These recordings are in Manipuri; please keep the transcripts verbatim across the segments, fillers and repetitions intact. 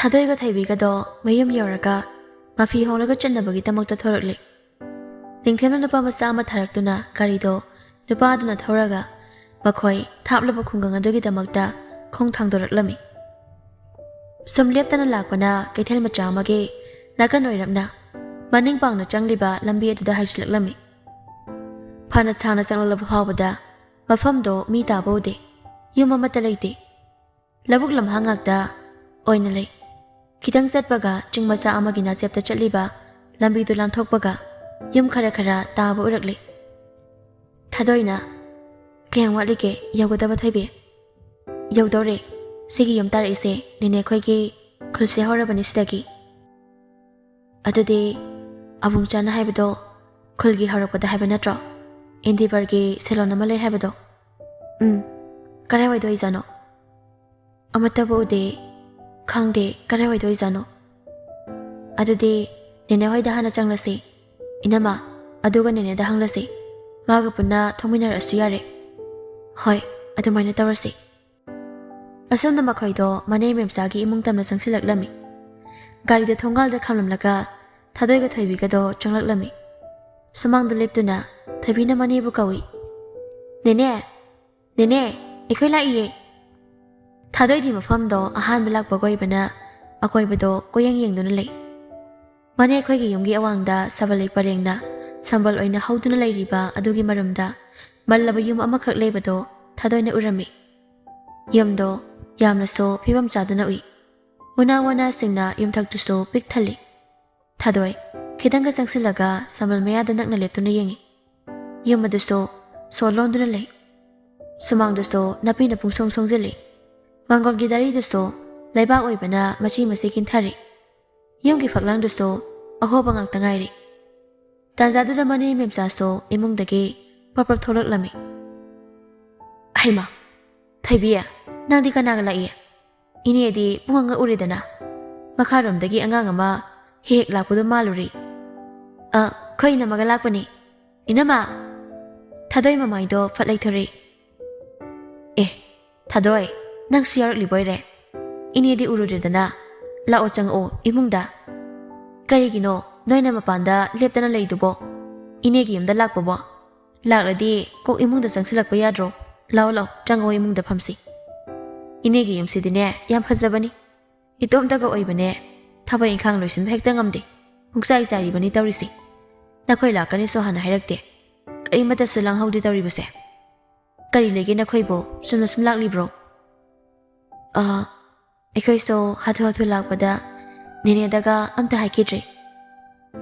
ꯊꯥꯗꯣꯏꯒ ꯊꯣꯏꯕꯤꯒꯗꯣ ꯃꯌꯨꯝ ꯌꯧꯔꯒ ꯃꯐꯤ ꯍꯣꯡꯂꯒ ꯆꯠꯅꯕꯒꯤꯗꯃꯛꯇ ꯊꯣꯔꯛꯂꯤ꯫ ꯅꯤꯡꯊꯦꯝꯅ ꯅꯨꯄꯥ ꯃꯆꯥ ꯑꯃ ꯊꯥꯔꯛꯇꯨꯅ ꯒꯥꯔꯤꯗꯣ ꯅꯨꯄꯥꯗꯨꯅ ꯊꯧꯔꯒ ꯃꯈꯣꯏ ꯊꯥꯞꯂꯕ ꯈꯨꯡꯒꯪ ꯑꯗꯨꯒꯤꯗꯃꯛꯇ ꯈꯣꯡ ꯊꯥꯡꯗꯣꯔꯛꯂꯝꯃꯤ꯫ ꯁꯨꯝ ꯂꯦꯞꯇꯅ ꯂꯥꯛꯄꯅ ꯀꯩꯊꯦꯜ ꯃꯆꯥ ꯑꯃꯒꯤ ꯅꯥꯀꯟ ꯑꯣꯏꯔꯞꯅ ꯃꯅꯤꯡ ꯄꯥꯡꯅ ꯆꯪꯂꯤꯕ ꯂꯝꯕꯤ ꯑꯗꯨꯗ ꯍꯥꯏꯖꯤꯜꯂꯛꯂꯝꯃꯤ꯫ ꯐꯅ ꯁꯥꯡꯅ ꯆꯪꯂꯛꯂꯕ ꯐꯥꯎꯕꯗ ꯃꯐꯝꯗꯣ ꯃꯤ ꯇꯥꯕ ꯎꯗꯦ꯫ ꯌꯨꯝ ꯑꯃꯠꯇ ꯂꯩꯇꯦ꯫ ꯂꯧꯕꯨꯛ ꯂꯝꯍꯥꯡ ꯉꯥꯛꯇ ꯑꯣꯏꯅ ꯂꯩ꯫ ꯈꯤꯇꯪ ꯆꯠꯄꯒ ꯆꯤꯡ ꯃꯆꯥ ꯑꯃꯒꯤ ꯅꯥꯆꯦꯞꯇ ꯆꯠꯂꯤꯕ ꯂꯝꯕꯤꯗꯨ ꯂꯥꯟꯊꯣꯛꯄꯒ ꯌꯨꯝ ꯈꯔ ꯈꯔ ꯇꯥꯕ ꯎꯔꯛꯂꯤ꯫ ꯊꯥꯗꯣꯏꯅ, "ꯀꯌꯥꯝ ꯋꯥꯠꯂꯤꯒꯦ ꯌꯧꯒꯗꯕ, ꯊꯣꯏꯕꯤ?" "ꯌꯧꯗꯧꯔꯦ꯫ ꯁꯤꯒꯤ ꯌꯨꯝ ꯇꯥꯔꯛꯏꯁꯦ ꯅꯦꯅꯦ ꯑꯩꯈꯣꯏꯒꯤ ꯈꯨꯜꯁꯦ ꯍꯧꯔꯕꯅꯤ ꯁꯤꯗꯒꯤ꯫" "ꯑꯗꯨꯗꯤ ꯑꯕꯨꯡꯆꯥꯅ ꯍꯥꯏꯕꯗꯣ ꯈꯨꯜꯒꯤ ꯍꯧꯔꯛꯄꯗ ꯍꯥꯏꯕ ꯅꯠꯇ꯭ꯔꯣ? ꯏꯟꯗꯤꯕꯔꯒꯤ ꯁꯦꯂꯣꯟ ꯑꯃ ꯂꯩ ꯍꯥꯏꯕꯗꯣ?" "ꯎꯝ꯫ ꯀꯗꯥꯏꯋꯥꯏꯗ ꯑꯣꯏꯖꯥꯠꯅꯣ?" "ꯑꯃꯠꯇꯕꯨ ꯎꯗꯦ꯫ ꯈꯪꯗꯦ ꯀꯗꯥꯏꯋꯥꯏꯗ ꯑꯣꯏꯖꯥꯠꯅꯣ꯫" "ꯑꯗꯨꯗꯤ ꯅꯦꯅꯦ ꯍꯣꯏꯗ ꯍꯥꯟꯅ ꯆꯪꯂꯁꯤ꯫ ꯏꯅꯝꯃ, ꯑꯗꯨꯒ ꯅꯦꯅꯦꯗ ꯍꯪꯂꯁꯤ꯫ ꯃꯥꯒ ꯄꯨꯟꯅ ꯊꯣꯡꯃꯤꯟꯅꯔꯛꯑꯁꯨ ꯌꯥꯔꯦ꯫" "ꯍꯣꯏ, ꯑꯗꯨꯃꯥꯏꯅ ꯇꯧꯔꯁꯤ꯫" ꯑꯁꯣꯝꯗ ꯃꯈꯣꯏꯗꯣ ꯃꯅꯦ ꯃꯦꯝꯆꯥꯒꯤ ꯏꯃꯨꯡ ꯇꯝꯅ ꯆꯪꯁꯤꯜꯂꯛꯂꯝꯃꯤ꯫ ꯒꯥꯔꯤꯗ ꯊꯣꯡꯒꯥꯜꯗ ꯈꯥꯝꯂꯝꯂꯒ ꯊꯥꯗꯣꯏꯒ ꯊꯣꯏꯕꯤꯒꯗꯣ ꯆꯪꯂꯛꯂꯝꯃꯤ꯫ ꯁꯨꯃꯥꯡꯗ ꯂꯦꯞꯇꯨꯅ ꯊꯣꯏꯕꯤꯅ ꯃꯅꯦꯕꯨ ꯀꯧꯏ꯫ "ꯅꯦꯅꯦ, ꯅꯦꯅꯦ, ꯑꯩꯈꯣꯏ ꯂꯥꯛꯏꯌꯦ꯫" ꯊꯥꯗꯣꯏꯗꯤ ꯃꯐꯝꯗꯣ ꯑꯍꯥꯟꯕ ꯂꯥꯛꯄꯒ ꯑꯣꯏꯕꯅ ꯑꯀꯣꯏꯕꯗꯣ ꯀꯣꯏꯌꯦꯡ ꯌꯦꯡꯗꯨꯅ ꯂꯩ꯫ ꯃꯅꯦ ꯑꯩꯈꯣꯏꯒꯤ ꯌꯨꯝꯒꯤ ꯑꯋꯥꯡꯗ ꯁꯥꯕꯜ ꯂꯩ ꯄꯔꯦꯡꯅ ꯁꯝꯕꯜ ꯑꯣꯏꯅ ꯍꯧꯗꯨꯅ ꯂꯩꯔꯤꯕ ꯑꯗꯨꯒꯤ ꯃꯔꯨꯝꯗ ꯃꯜꯂꯕ ꯌꯨꯝ ꯑꯃꯈꯛ ꯂꯩꯕꯗꯣ ꯊꯥꯗꯣꯏꯅ ꯎꯔꯝꯃꯤ꯫ ꯌꯨꯝꯗꯣ ꯌꯥꯝꯅꯁꯨ ꯐꯤꯕꯝ ꯆꯥꯗꯅ ꯎꯏ꯫ ꯎꯅꯥ ꯋꯥꯅꯥꯁꯤꯡꯅ ꯌꯨꯝꯊꯛꯇꯨꯁꯨ ꯄꯤꯛ ꯊꯜꯂꯤ꯫ ꯊꯥꯗꯣꯏ, ꯈꯤꯇꯪꯒ ꯆꯪꯁꯤꯜꯂꯒ ꯁꯝꯕꯜ ꯃꯌꯥꯗ ꯅꯛꯅ ꯂꯦꯞꯇꯨꯅ ꯌꯦꯡꯉꯤ꯫ ꯌꯨꯝ ꯑꯗꯨꯁꯨ ꯁꯣ ꯂꯣꯟꯗꯨꯅ ꯂꯩ꯫ ꯁꯨꯃꯥꯡꯗꯨꯁꯨ ꯅꯥꯄꯤꯅ ꯄꯨꯡꯁꯣꯡ ꯁꯣꯡꯖꯤꯜꯂꯤ꯫ ꯃꯥꯡꯒꯣꯜꯒꯤ ꯗꯥꯔꯤꯗꯨꯁꯨ ꯂꯩꯕꯥꯛ ꯑꯣꯏꯕꯅ ꯃꯆꯤ ꯃꯆꯤ ꯀꯤꯟꯊꯔꯤ꯫ ꯌꯨꯝꯒꯤ ꯐꯛꯂꯥꯡꯗꯨꯁꯨ ꯑꯍꯣꯕ ꯉꯥꯛꯇ ꯉꯥꯏꯔꯤ꯫ ꯇꯥꯟꯖꯥꯗꯨꯗ ꯃꯅꯦ ꯃꯦꯝꯆꯥꯁꯨ ꯏꯃꯨꯡꯗꯒꯤ ꯄ꯭ꯔꯞ ꯄ꯭ꯔꯞ ꯊꯣꯛꯂꯛꯂꯝꯃꯤ꯫ "ꯍꯩꯃꯥ, ꯊꯣꯏꯕꯤ, ꯅꯪꯗꯤ ꯀꯅꯥꯒ ꯂꯥꯛꯏ? ꯏꯅꯦꯗꯤ ꯄꯨꯡꯉꯛ ꯉꯛꯎꯔꯦꯗꯅ꯫ ꯃꯈꯥꯔꯣꯝꯗꯒꯤ ꯑꯉꯥꯡ ꯑꯃ ꯍꯦꯛ ꯍꯦꯛ ꯂꯥꯛꯄꯗꯣ ꯃꯥꯜꯂꯨꯔꯦ꯫" "ꯑ, ꯑꯩꯈꯣꯏ ꯏꯅꯝꯃꯒ ꯂꯥꯛꯄꯅꯤ꯫ ꯏꯅꯝꯃ!" ꯊꯥꯗꯣꯏ ꯃꯃꯥꯏꯗꯣ ꯐꯠ ꯂꯩꯊꯔꯦ꯫ "ꯑꯦ, ꯊꯥꯗꯣꯏ, ꯅꯪꯁꯨ ꯌꯥꯎꯔꯛꯂꯤꯕꯣꯏꯔꯦ? ꯏꯅꯦꯗꯤ ꯎꯔꯨꯗ꯭ꯔꯦꯗꯅ꯫ "ꯂꯥꯛꯑꯣ, ꯆꯪꯉꯛꯑꯣ ꯏꯃꯨꯡꯗ꯫ ꯀꯔꯤꯒꯤꯅꯣ ꯅꯣꯏꯅ ꯃꯄꯥꯟꯗ ꯂꯦꯞꯇꯅ ꯂꯩꯗꯨꯕꯣ? ꯏꯅꯦꯒꯤ ꯌꯨꯝꯗ ꯂꯥꯛꯄꯕꯣ? ꯂꯥꯛꯂꯗꯤ ꯀꯣꯛ ꯏꯃꯨꯡꯗ ꯆꯪꯁꯤꯜꯂꯛꯄ ꯌꯥꯗ꯭ꯔꯣ? ꯂꯥꯛꯑꯣ, ꯂꯥꯛꯑꯣ, ꯆꯪꯉꯛꯑꯣ, ꯏꯃꯨꯡꯗ ꯐꯝꯁꯤ꯫ ꯏꯅꯦꯒꯤ ꯌꯨꯝꯁꯤꯗꯤꯅꯦ, ꯌꯥꯝ ꯐꯖꯕꯅꯤ꯫ ꯏꯇꯣꯝꯇꯒ ꯑꯣꯏꯕꯅꯦ, ꯊꯕꯛ ꯏꯪꯈꯥꯡ ꯂꯣꯏꯁꯤꯟꯕ ꯍꯦꯛꯇ ꯉꯝꯗꯦ꯫ ꯄꯨꯡꯆꯥꯏ ꯆꯥꯏꯔꯤꯕꯅꯤ ꯇꯧꯔꯤꯁꯦ꯫ ꯅꯈꯣꯏ ꯂꯥꯛꯀꯅꯤꯁꯨ ꯍꯥꯟꯅ ꯍꯥꯏꯔꯛꯇꯦ꯫ ꯀꯔꯤꯃꯠꯇꯁꯨ ꯂꯥꯡꯍꯧꯗꯦ ꯇꯧꯔꯤꯕꯁꯦ꯫ ꯀꯔꯤ ꯂꯩꯒꯦ ꯅꯈꯣꯏꯕꯨ? ꯆꯨꯝꯅ ꯁꯨꯝ ꯂꯥꯛꯂꯤꯕ꯭ꯔꯣ?" "ꯑ, ꯑꯩꯈꯣꯏꯁꯨ ꯍꯥꯊꯨ ꯍꯥꯊꯨ ꯂꯥꯛꯄꯗ ꯅꯦꯅꯦꯗꯒ ꯑꯝꯇ ꯍꯥꯏꯈꯤꯗ꯭ꯔꯦ꯫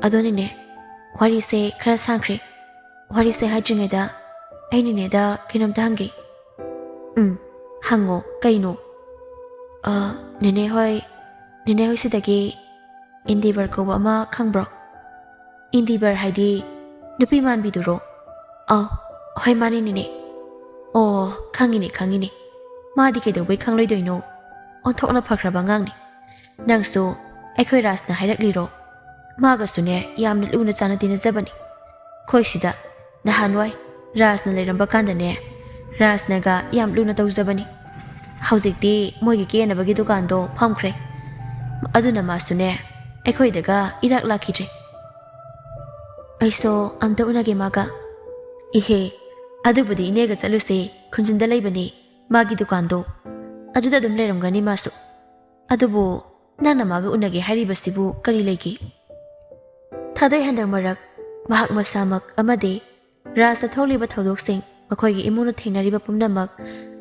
ꯑꯗꯣ ꯅꯦꯅꯦ, ꯋꯥꯔꯤꯁꯦ ꯈꯔ ꯁꯥꯡꯈ꯭ꯔꯦ꯫ ꯋꯥꯔꯤꯁꯦ ꯍꯥꯏꯗ꯭ꯔꯤꯉꯩꯗ ꯑꯩ ꯅꯦꯅꯦꯗ ꯀꯩꯅꯣꯝꯇ ꯍꯪꯒꯦ꯫" "ꯎꯝ, ꯍꯪꯉꯣ, ꯀꯩꯅꯣ?" "ꯑ, ꯅꯦꯅꯦ ꯍꯣꯏ, ꯅꯦꯅꯦ ꯍꯣꯏ ꯁꯤꯗꯒꯤ ꯏꯟꯗꯤꯕꯔ ꯀꯧꯕ ꯑꯃ ꯈꯪꯕ꯭ꯔꯣ?" "ꯏꯟꯗꯤꯕꯔ ꯍꯥꯏꯗꯤ ꯅꯨꯄꯤ ꯃꯥꯟꯕꯤꯗꯨꯔꯣ?" "ꯑꯧ, ꯍꯣꯏ, ꯃꯥꯅꯦ ꯅꯦꯅꯦ꯫" "ꯑꯣ, ꯈꯪꯉꯤꯅꯦ, ꯈꯪꯉꯤꯅꯦ꯫ ꯃꯥꯗꯤ ꯀꯩꯗꯧꯕꯩ ꯈꯪꯂꯣꯏꯗꯣꯏꯅꯣ? ꯑꯣꯟꯊꯣꯛꯅ ꯐꯈ꯭ꯔꯕ ꯑꯉꯥꯡꯅꯤ꯫ ꯅꯪꯁꯨ ꯑꯩꯈꯣꯏ ꯔꯥꯖꯅ ꯍꯥꯏꯔꯛꯂꯤꯔꯣ? ꯃꯥꯒꯁꯨꯅꯦ, ꯌꯥꯝꯅ ꯂꯨꯅ ꯆꯥꯟꯅ ꯇꯤꯟꯅꯖꯕꯅꯤ꯫ ꯑꯩꯈꯣꯏ ꯁꯤꯗ ꯅꯍꯥꯟꯋꯥꯏ ꯔꯥꯖꯅ ꯂꯩꯔꯝꯕ ꯀꯥꯟꯗꯅꯦ, ꯔꯥꯖꯅꯒ ꯌꯥꯝ ꯂꯨꯅ ꯇꯧꯖꯕꯅꯤ꯫ ꯍꯧꯖꯤꯛꯇꯤ ꯃꯣꯏꯒꯤ ꯀꯦꯅꯕꯒꯤ ꯗꯨꯀꯥꯟꯗꯣ ꯐꯝꯈ꯭ꯔꯦ꯫ ꯑꯗꯨꯅ ꯃꯥꯁꯨꯅꯦ, ꯑꯩꯈꯣꯏꯗꯒ ꯏꯔꯥꯛ ꯂꯥꯛꯈꯤꯗ꯭ꯔꯦ꯫" "ꯑꯩꯁꯨ ꯑꯝꯇ ꯎꯅꯒꯦ ꯃꯥꯒ꯫" "ꯏꯍꯦ, ꯑꯗꯨꯕꯨꯗꯤ ꯏꯅꯦꯒ ꯆꯠꯂꯨꯁꯦ, ꯈꯨꯟꯖꯤꯟꯗ ꯂꯩꯕꯅꯦ ꯃꯥꯒꯤ ꯗꯨꯀꯥꯟꯗꯣ꯫ ꯑꯗꯨꯗ ꯑꯗꯨꯝ ꯂꯩꯔꯝꯒꯅꯤ ꯃꯥꯁꯨ꯫ ꯑꯗꯨꯕꯨ ꯅꯪꯅ ꯃꯥꯒ ꯎꯅꯒꯦ ꯍꯥꯏꯔꯤꯕꯁꯤꯕꯨ ꯀꯔꯤ ꯂꯩꯒꯦ?" ꯊꯥꯗꯣꯏ ꯍꯟꯗꯛ ꯃꯔꯛ ꯃꯍꯥꯛ ꯃꯁꯥꯃꯛ ꯑꯃꯗꯤ ꯔꯥꯖꯇ ꯊꯣꯛꯂꯤꯕ ꯊꯧꯗꯣꯛꯁꯤꯡ, ꯃꯈꯣꯏꯒꯤ ꯏꯃꯨꯡꯅ ꯊꯦꯡꯅꯔꯤꯕ ꯄꯨꯝꯅꯃꯛ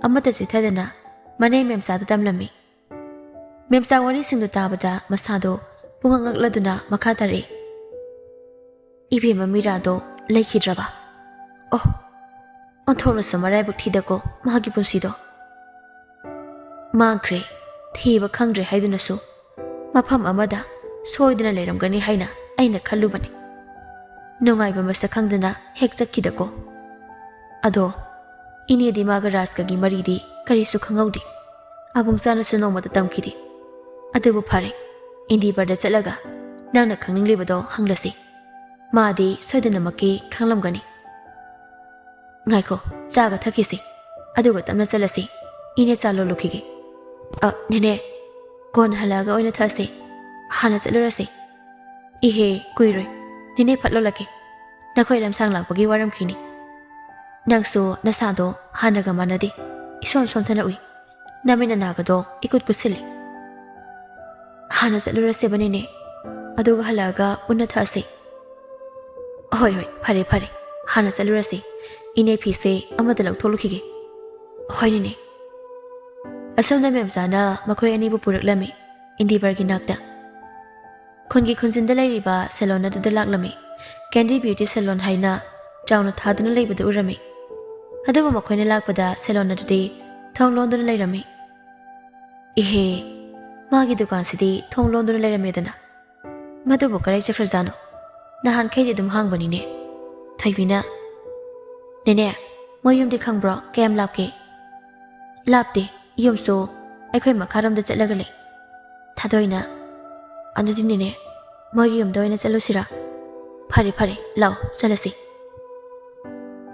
ꯑꯃꯠꯇ ꯆꯤꯊꯗꯅ ꯃꯅꯦ ꯃꯦꯝꯆꯥꯗ ꯇꯝꯂꯝꯃꯤ꯫ ꯃꯦꯝꯆꯥ ꯋꯥꯔꯤꯁꯤꯡꯗꯨ ꯇꯥꯕꯗ ꯃꯁꯥꯗꯣ ꯄꯨꯡꯉꯛ ꯉꯛꯂꯗꯨꯅ ꯃꯈꯥ ꯇꯥꯔꯛꯏ꯫ "ꯏꯕꯦꯝꯃ ꯃꯤꯔꯥꯗꯣ ꯂꯩꯈꯤꯗ꯭ꯔꯕ? ꯑꯣ, ꯑꯣꯟꯊꯣꯛꯅꯁꯨ ꯃꯔꯥꯏꯕꯛ ꯊꯤꯗꯀꯣ ꯃꯍꯥꯛꯀꯤ ꯄꯨꯟꯁꯤꯗꯣ꯫ ꯃꯥꯡꯈ꯭ꯔꯦ, ꯊꯤꯕ ꯈꯪꯗ꯭ꯔꯦ ꯍꯥꯏꯗꯨꯅꯁꯨ ꯃꯐꯝ ꯑꯃꯗ ꯁꯣꯏꯗꯅ ꯂꯩꯔꯝꯒꯅꯤ ꯍꯥꯏꯅ ꯑꯩꯅ ꯈꯜꯂꯨꯕꯅꯤ꯫ ꯅꯨꯡꯉꯥꯏꯕ ꯃꯁꯛ ꯈꯪꯗꯅ ꯍꯦꯛ ꯆꯠꯈꯤꯗꯀꯣ꯫ ꯑꯗꯣ ꯏꯅꯦꯗꯤ ꯃꯥꯒ ꯔꯥꯖꯀꯒꯤ ꯃꯔꯤꯗꯤ ꯀꯔꯤꯁꯨ ꯈꯪꯍꯧꯗꯦ꯫ ꯃꯕꯨꯡ ꯆꯥꯅꯁꯨ ꯅꯣꯡꯃꯇ ꯇꯝꯈꯤꯗꯦ꯫ ꯑꯗꯨꯕꯨ ꯐꯔꯦ, ꯏꯟꯗꯤꯕꯔꯗ ꯆꯠꯂꯒ ꯅꯪꯅ ꯈꯪꯅꯤꯡꯂꯤꯕꯗꯣ ꯍꯪꯂꯁꯤ꯫ ꯃꯥꯗꯤ ꯁꯣꯏꯗꯅꯃꯛꯀꯤ ꯈꯪꯂꯝꯒꯅꯤ꯫" "ꯉꯥꯏꯈꯣ, ꯆꯥꯒ ꯊꯛꯈꯤꯁꯤ, ꯑꯗꯨꯒ ꯇꯞꯅ ꯆꯠꯂꯁꯤ꯫ ꯏꯅꯦ ꯆꯥ ꯂꯣꯜꯂꯨꯈꯤꯒꯦ꯫" "ꯑ, ꯅꯦꯅꯦ꯫" "ꯀꯣꯟꯅ ꯍꯜꯂꯛꯑꯒ ꯑꯣꯏꯅ ꯊꯛꯑꯁꯤ꯫ ꯍꯥꯟꯅ ꯆꯠꯂꯨꯔꯁꯤ꯫" "ꯏꯍꯦ, ꯀꯨꯏꯔꯣꯏ꯫ ꯅꯦꯅꯦ ꯐꯠ ꯂꯣꯜꯂꯛꯀꯦ꯫ ꯅꯈꯣꯏ ꯂꯝꯁꯥꯡ ꯂꯥꯛꯄꯒꯤ ꯋꯥꯔꯝꯈꯤꯅꯤ꯫ ꯅꯪꯁꯨ ꯅꯁꯥꯗꯣ ꯍꯥꯟꯅꯒ ꯃꯥꯟꯅꯗꯦ꯫ ꯏꯁꯣꯟ ꯁꯣꯟꯊꯅ ꯎꯏ꯫ ꯅꯃꯤꯠ ꯅꯅꯥꯒꯗꯣ ꯏꯀꯨꯠ ꯀꯨꯠꯁꯤꯜꯂꯤ꯫" "ꯍꯥꯟꯅ ꯆꯠꯂꯨꯔꯁꯦꯕ ꯅꯦꯅꯦ꯫ ꯑꯗꯨꯒ ꯍꯜꯂꯛꯑꯒ ꯎꯟꯅ ꯊꯛꯑꯁꯤ꯫" "ꯍꯣꯏ, ꯍꯣꯏ, ꯐꯔꯦ, ꯐꯔꯦ꯫ ꯍꯥꯟꯅ ꯆꯠꯂꯨꯔꯁꯤ꯫ ꯏꯅꯦ ꯐꯤꯁꯦ ꯑꯃꯗ ꯂꯧꯊꯣꯛꯂꯨꯈꯤꯒꯦ꯫" "ꯍꯣꯏ ꯅꯦꯅꯦ꯫" ꯑꯁꯣꯝꯗ ꯃꯦꯝꯆꯥꯅ ꯃꯈꯣꯏ ꯑꯅꯤꯕꯨ ꯄꯨꯔꯛꯂꯝꯃꯤ ꯏꯟꯗꯤꯕꯔꯒꯤ ꯅꯥꯛꯇ꯫ ꯈꯨꯟꯒꯤ ꯈꯨꯟꯖꯤꯟꯗ ꯂꯩꯔꯤꯕ ꯁꯦꯂꯣꯟ ꯑꯗꯨꯗ ꯂꯥꯛꯂꯝꯃꯤ꯫ ꯀꯦꯟꯗꯤ ꯕ꯭ꯌꯨꯇꯤ ꯁꯦꯂꯣꯟ ꯍꯥꯏꯅ ꯆꯥꯎꯅ ꯊꯥꯗꯨꯅ ꯂꯩꯕꯗꯨ ꯎꯔꯝꯃꯤ꯫ ꯑꯗꯨꯕꯨ ꯃꯈꯣꯏꯅ ꯂꯥꯛꯄꯗ ꯁꯦꯂꯣꯟ ꯑꯗꯨꯗꯤ ꯊꯣꯡ ꯂꯣꯟꯗꯨꯅ ꯂꯩꯔꯝꯃꯤ꯫ "ꯏꯍꯦ, ꯃꯥꯒꯤ ꯗꯨꯀꯥꯟꯁꯤꯗꯤ ꯊꯣꯡ ꯂꯣꯟꯗꯨꯅ ꯂꯩꯔꯝꯃꯦꯗꯅ꯫ ꯃꯗꯨꯕꯨ ꯀꯔꯥꯏ ꯆꯠꯈ꯭ꯔꯖꯥꯠꯅꯣ? ꯅꯍꯥꯟꯈꯩꯗꯤ ꯑꯗꯨꯝ ꯍꯥꯡꯕꯅꯤꯅꯦ꯫" ꯊꯣꯏꯕꯤꯅ, "ꯅꯦꯅꯦ, ꯃꯣꯏ ꯌꯨꯝꯗꯤ ꯈꯪꯕ꯭ꯔꯣ? ꯀꯌꯥꯝ ꯂꯥꯞꯀꯦ?" "ꯂꯥꯞꯇꯦ꯫ ꯌꯨꯝꯁꯨ ꯑꯩꯈꯣꯏ ꯃꯈꯥꯔꯣꯝꯗ ꯆꯠꯂꯒ ꯂꯩ꯫" ꯊꯥꯗꯣꯏꯅ, "ꯑꯗꯨꯗꯤ ꯅꯦꯅꯦ, ꯃꯣꯏꯒꯤ ꯌꯨꯝꯗ ꯑꯣꯏꯅ ꯆꯠꯂꯨꯁꯤꯔꯥ?" "ꯐꯔꯦ, ꯐꯔꯦ, ꯂꯥꯛꯑꯣ, ꯆꯠꯂꯁꯤ꯫"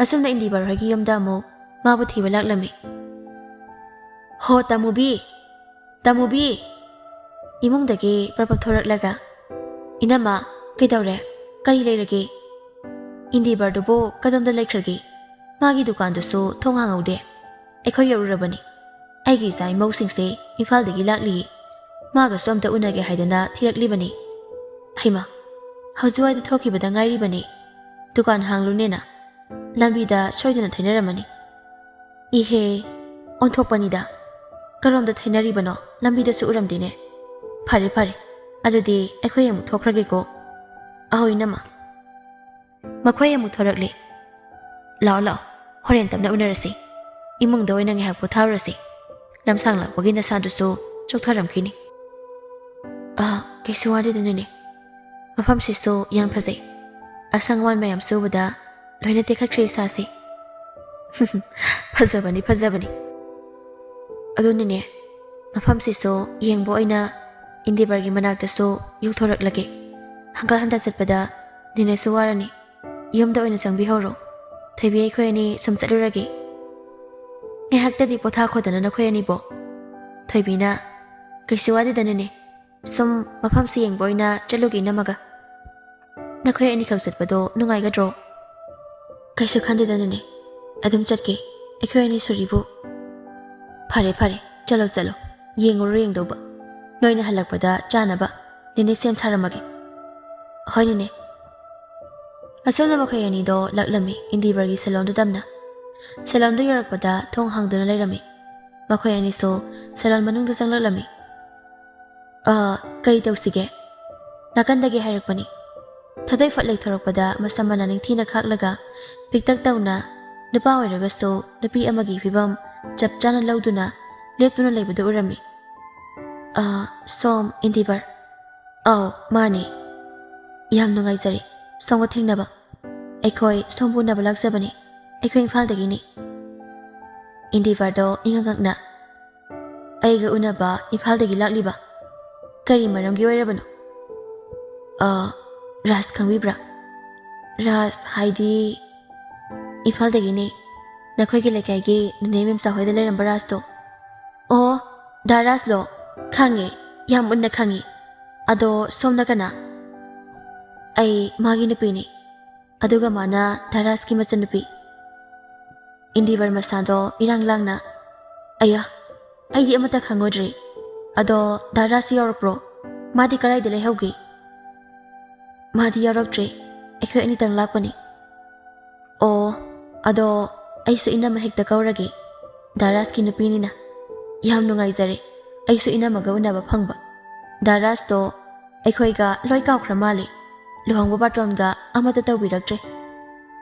ꯑꯁꯨꯝꯅ ꯏꯟꯗꯤꯕꯔ ꯍꯣꯏꯒꯤ ꯌꯨꯝꯗ ꯑꯃꯨꯛ ꯃꯥꯕꯨ ꯊꯤꯕ ꯂꯥꯛꯂꯝꯃꯤ꯫ "ꯍꯣ, ꯇꯥꯃꯨꯕꯤ! ꯇꯥꯃꯨꯕꯤ!" ꯏꯃꯨꯡꯗꯒꯤ ꯄ꯭ꯔꯞ ꯄ꯭ꯔꯞ ꯊꯣꯔꯛꯂꯒ, "ꯏꯅꯝꯃ, ꯀꯩꯗꯧꯔꯦ? ꯀꯔꯤ ꯂꯩꯔꯒꯦ? ꯏꯟꯗꯤꯕꯔꯗꯨꯕꯨ ꯀꯗꯣꯝꯗ ꯂꯩꯈ꯭ꯔꯒꯦ? ꯃꯥꯒꯤ ꯗꯨꯀꯥꯟꯗꯨꯁꯨ ꯊꯣꯡ ꯍꯥꯡꯍꯧꯗꯦ꯫ ꯑꯩꯈꯣꯏ ꯌꯧꯔꯨꯔꯕꯅꯤ꯫ ꯑꯩꯒꯤ ꯏꯆꯥ ꯏꯃꯧꯁꯤꯡꯁꯦ ꯏꯝꯐꯥꯜꯗꯒꯤ ꯂꯥꯛꯂꯤꯌꯦ꯫ ꯃꯥꯒꯁꯨ ꯑꯝꯇ ꯎꯅꯒꯦ ꯍꯥꯏꯗꯅ ꯊꯤꯔꯛꯂꯤꯕꯅꯤ꯫ ꯍꯩꯃꯥ, ꯍꯧꯖꯤꯛꯋꯥꯏꯗ ꯊꯣꯛꯈꯤꯕꯗ ꯉꯥꯏꯔꯤꯕꯅꯤ꯫ ꯗꯨꯀꯥꯟ ꯍꯥꯡꯂꯨꯅꯦꯅ ꯂꯝꯕꯤꯗ ꯁꯣꯏꯗꯅ ꯊꯦꯡꯅꯔꯝꯃꯅꯤ꯫" "ꯏꯍꯦ, ꯑꯣꯟꯊꯣꯛꯄꯅꯤꯗ꯫ ꯀꯔꯣꯝꯗ ꯊꯦꯡꯅꯔꯤꯕꯅꯣ? ꯂꯝꯕꯤꯗꯁꯨ ꯎꯔꯝꯗꯦꯅꯦ꯫ ꯐꯔꯦ, ꯐꯔꯦ꯫ ꯑꯗꯨꯗꯤ ꯑꯩꯈꯣꯏ ꯑꯃꯨꯛ ꯊꯣꯛꯈ꯭ꯔꯒꯦꯀꯣ꯫" "ꯑꯍꯣꯏ, ꯏꯅꯝꯃ꯫" ꯃꯈꯣꯏ ꯑꯃꯨꯛ ꯊꯣꯔꯛꯂꯦ꯫ "ꯂꯥꯛꯑꯣ, ꯂꯥꯛꯑꯣ꯫ ꯍꯣꯔꯦꯟ ꯇꯞꯅ ꯎꯅꯔꯁꯤ꯫ ꯏꯃꯨꯡꯗ ꯑꯣꯏꯅ ꯉꯥꯏꯍꯥꯛ ꯄꯣꯊꯥꯔꯨꯔꯁꯤ꯫ ꯂꯝꯁꯥꯡ ꯂꯥꯛꯄꯒꯤ ꯅꯁꯥꯗꯨꯁꯨ ꯆꯣꯛꯊꯔꯝꯈꯤꯅꯤ꯫" "ꯑꯥ, ꯀꯩꯁꯨ ꯋꯥꯗꯦꯗ ꯅꯦꯅꯦ꯫ ꯃꯐꯝꯁꯤꯁꯨ ꯌꯥꯝ ꯐꯖꯩ꯫ ꯑꯁꯪ ꯑꯃꯥꯟ ꯃꯌꯥꯝꯁꯨ ꯎꯕꯗ ꯂꯣꯏꯅ ꯇꯦꯛꯈꯠꯈ꯭ꯔꯦ ꯏꯁꯥꯁꯦ꯫" "ꯐꯖꯕꯅꯤ, ꯐꯖꯕꯅꯤ꯫ ꯑꯗꯨ ꯅꯦꯅꯦ, ꯃꯐꯝꯁꯤꯁꯨ ꯌꯦꯡꯕ ꯑꯣꯏꯅ ꯏꯟꯗꯤꯕꯔꯒꯤ ꯃꯅꯥꯛꯇꯁꯨ ꯌꯧꯊꯣꯔꯛꯂꯒꯦ꯫ ꯍꯪꯒꯠ ꯍꯟꯗ ꯆꯠꯄꯗ ꯅꯦꯅꯦꯁꯨ ꯋꯥꯔꯅꯤ꯫ ꯌꯨꯝꯗ ꯑꯣꯏꯅ ꯆꯪꯕꯤꯍꯧꯔꯣ꯫ ꯊꯣꯏꯕꯤ, ꯑꯩꯈꯣꯏ ꯑꯅꯤ ꯁꯨꯝ ꯆꯠꯂꯨꯔꯒꯦ꯫ ꯉꯥꯏꯍꯥꯛꯇꯗꯤ ꯄꯣꯊꯥꯈꯣꯗꯅ ꯅꯈꯣꯏ ꯑꯅꯤꯕꯣ꯫" ꯊꯣꯏꯕꯤꯅ, "ꯀꯩꯁꯨ ꯋꯥꯗꯦꯗ ꯅꯦꯅꯦ, ꯁꯨꯝ ꯃꯐꯝꯁꯤ ꯌꯦꯡꯕ ꯑꯣꯏꯅ ꯆꯠꯂꯨꯒꯦ ꯏꯅꯝꯃꯒ꯫ ꯅꯈꯣꯏ ꯑꯅꯤꯈꯛ ꯆꯠꯄꯗꯣ ꯅꯨꯡꯉꯥꯏꯒꯗ꯭ꯔꯣ?" "ꯀꯩꯁꯨ ꯈꯟꯗꯦꯗ ꯅꯦꯅꯦ, ꯑꯗꯨꯝ ꯆꯠꯀꯦ, ꯑꯩꯈꯣꯏ ꯑꯅꯤ ꯁꯨꯔꯤꯕꯨ꯫" "ꯐꯔꯦ ꯐꯔꯦ, ꯆꯠꯂꯣ ꯆꯠꯂꯣ, ꯌꯦꯡꯉꯨꯔꯣ ꯌꯦꯡꯗꯧꯕ꯫ ꯅꯣꯏꯅ ꯍꯜꯂꯛꯄꯗ ꯆꯥꯅꯕ ꯅꯦꯅꯦ ꯁꯦꯝ ꯁꯥꯔꯝꯃꯒꯦ꯫" "ꯍꯣꯏ ꯅꯦꯅꯦ꯫" ꯑꯁꯨꯝꯅ ꯃꯈꯣꯏ ꯑꯅꯤꯗꯣ ꯂꯥꯛꯂꯝꯃꯤ ꯏꯟꯗꯤꯕꯔꯒꯤ ꯁꯦꯂꯣꯟꯗꯨ ꯇꯝꯅ꯫ ꯁꯦꯂꯣꯟꯗꯨ ꯌꯧꯔꯛꯄꯗ ꯊꯣꯡ ꯍꯥꯡꯗꯨꯅ ꯂꯩꯔꯝꯃꯤ꯫ ꯃꯈꯣꯏ ꯑꯅꯤꯁꯨ ꯁꯦꯂꯣꯟ ꯃꯅꯨꯡꯗ ꯆꯪꯂꯛꯂꯝꯃꯤ꯫ "ꯑ, ꯀꯔꯤ ꯇꯧꯁꯤꯒꯦ?" ꯅꯥꯀꯟꯗꯒꯤ ꯍꯥꯏꯔꯛꯄꯅꯤ꯫ ꯊꯥꯗꯣꯏ ꯐꯠ ꯂꯩꯊꯣꯔꯛꯄꯗ ꯃꯁꯝ ꯃꯅꯥ ꯅꯤꯡꯊꯤꯅ ꯈꯥꯛꯂꯒ ꯄꯤꯛꯇꯛ ꯇꯧꯅ, ꯅꯨꯄꯥ ꯑꯣꯏꯔꯒꯁꯨ ꯅꯨꯄꯤ ꯑꯃꯒꯤ ꯐꯤꯕꯝ ꯆꯞ ꯆꯥꯅ ꯂꯧꯗꯨꯅ ꯂꯦꯞꯇꯨꯅ ꯂꯩꯕꯗꯨ ꯎꯔꯝꯃꯤ꯫ "ꯑ, ꯁꯣꯝ ꯏꯟꯗꯤꯕꯔ?" "ꯑꯥꯎ, ꯃꯥꯅꯤ꯫ ꯌꯥꯝ ꯅꯨꯡꯉꯥꯏꯖꯔꯦ ꯁꯣꯝꯒ ꯊꯦꯡꯅꯕ꯫ ꯑꯩꯈꯣꯏ ꯁꯣꯝꯕꯨ ꯎꯅꯕ ꯂꯥꯛꯆꯕꯅꯤ꯫ ꯑꯩꯈꯣꯏ ꯏꯝꯐꯥꯜꯗꯒꯤꯅꯤ꯫" ꯏꯟꯗꯤꯕꯔꯗꯣ ꯏꯉꯛ ꯉꯛꯅ, "ꯑꯩꯒ ꯎꯅꯕ ꯏꯝꯐꯥꯜꯗꯒꯤ ꯂꯥꯛꯂꯤꯕ? ꯀꯔꯤ ꯃꯔꯝꯒꯤ ꯑꯣꯏꯔꯕꯅꯣ?" "ꯑ, ꯔꯥꯖ ꯈꯪꯕꯤꯕ꯭ꯔꯥ?" "ꯔꯥꯖ ꯍꯥꯏꯗꯤ?" "ꯏꯝꯐꯥꯜꯗꯒꯤꯅꯦ, ꯅꯈꯣꯏꯒꯤ ꯂꯩꯀꯥꯏꯒꯤ ꯅꯦꯅꯦ ꯃꯦꯝꯆꯥ ꯍꯣꯏꯗ ꯂꯩꯔꯝꯕ ꯔꯥꯖꯇꯣ꯫" "ꯑꯣ, ꯗꯥ ꯔꯥꯖꯂꯣ? ꯈꯪꯉꯦ, ꯌꯥꯝ ꯃꯨꯟꯅ ꯈꯪꯉꯤ꯫ ꯑꯗꯣ ꯁꯣꯝꯅ ꯀꯅꯥ?" "ꯑꯩ ꯃꯥꯒꯤ ꯅꯨꯄꯤꯅꯤ, ꯑꯗꯨꯒ ꯃꯥꯅ ꯗꯥ ꯔꯥꯖꯀꯤ ꯃꯆꯟꯅꯨꯄꯤ꯫" ꯏꯟꯗꯤꯕꯔ ꯃꯁꯥꯗꯣ ꯏꯔꯥꯡ ꯂꯥꯡꯅ, "ꯑꯌꯥ, ꯑꯩꯗꯤ ꯑꯃꯠꯇ ꯈꯪꯉꯨꯗ꯭ꯔꯦ꯫ ꯑꯗꯣ ꯗꯥ ꯔꯥꯖꯁꯨ ꯌꯥꯎꯔꯛꯄ꯭ꯔꯣ? ꯃꯥꯗꯤ ꯀꯗꯥꯏꯗ ꯂꯩꯍꯧꯒꯦ?" "ꯃꯥꯗꯤ ꯌꯥꯎꯔꯛꯇ꯭ꯔꯦ, ꯑꯩꯈꯣꯏ ꯑꯅꯤꯇꯪ ꯂꯥꯛꯄꯅꯤ꯫" "ꯑꯣ, ꯑꯗꯣ ꯑꯩꯁꯨ ꯏꯅꯝꯃ ꯍꯦꯛꯇ ꯀꯧꯔꯒꯦ, ꯗꯥ ꯔꯥꯖꯀꯤ ꯅꯨꯄꯤꯅꯤꯅ꯫ ꯌꯥꯝ ꯅꯨꯡꯉꯥꯏꯖꯔꯦ ꯑꯩꯁꯨ ꯏꯅꯝꯃꯒ ꯎꯅꯕ ꯐꯪꯕ꯫ ꯗꯥ ꯔꯥꯖꯇꯣ ꯑꯩꯈꯣꯏꯒ ꯂꯣꯏ ꯀꯥꯎꯈ꯭ꯔ ꯃꯥꯜꯂꯦ, ꯂꯨꯍꯣꯡꯕ ꯕꯥꯔꯇꯣꯟꯒ ꯑꯃꯠꯇ ꯇꯧꯕꯤꯔꯛꯇ꯭ꯔꯦ꯫"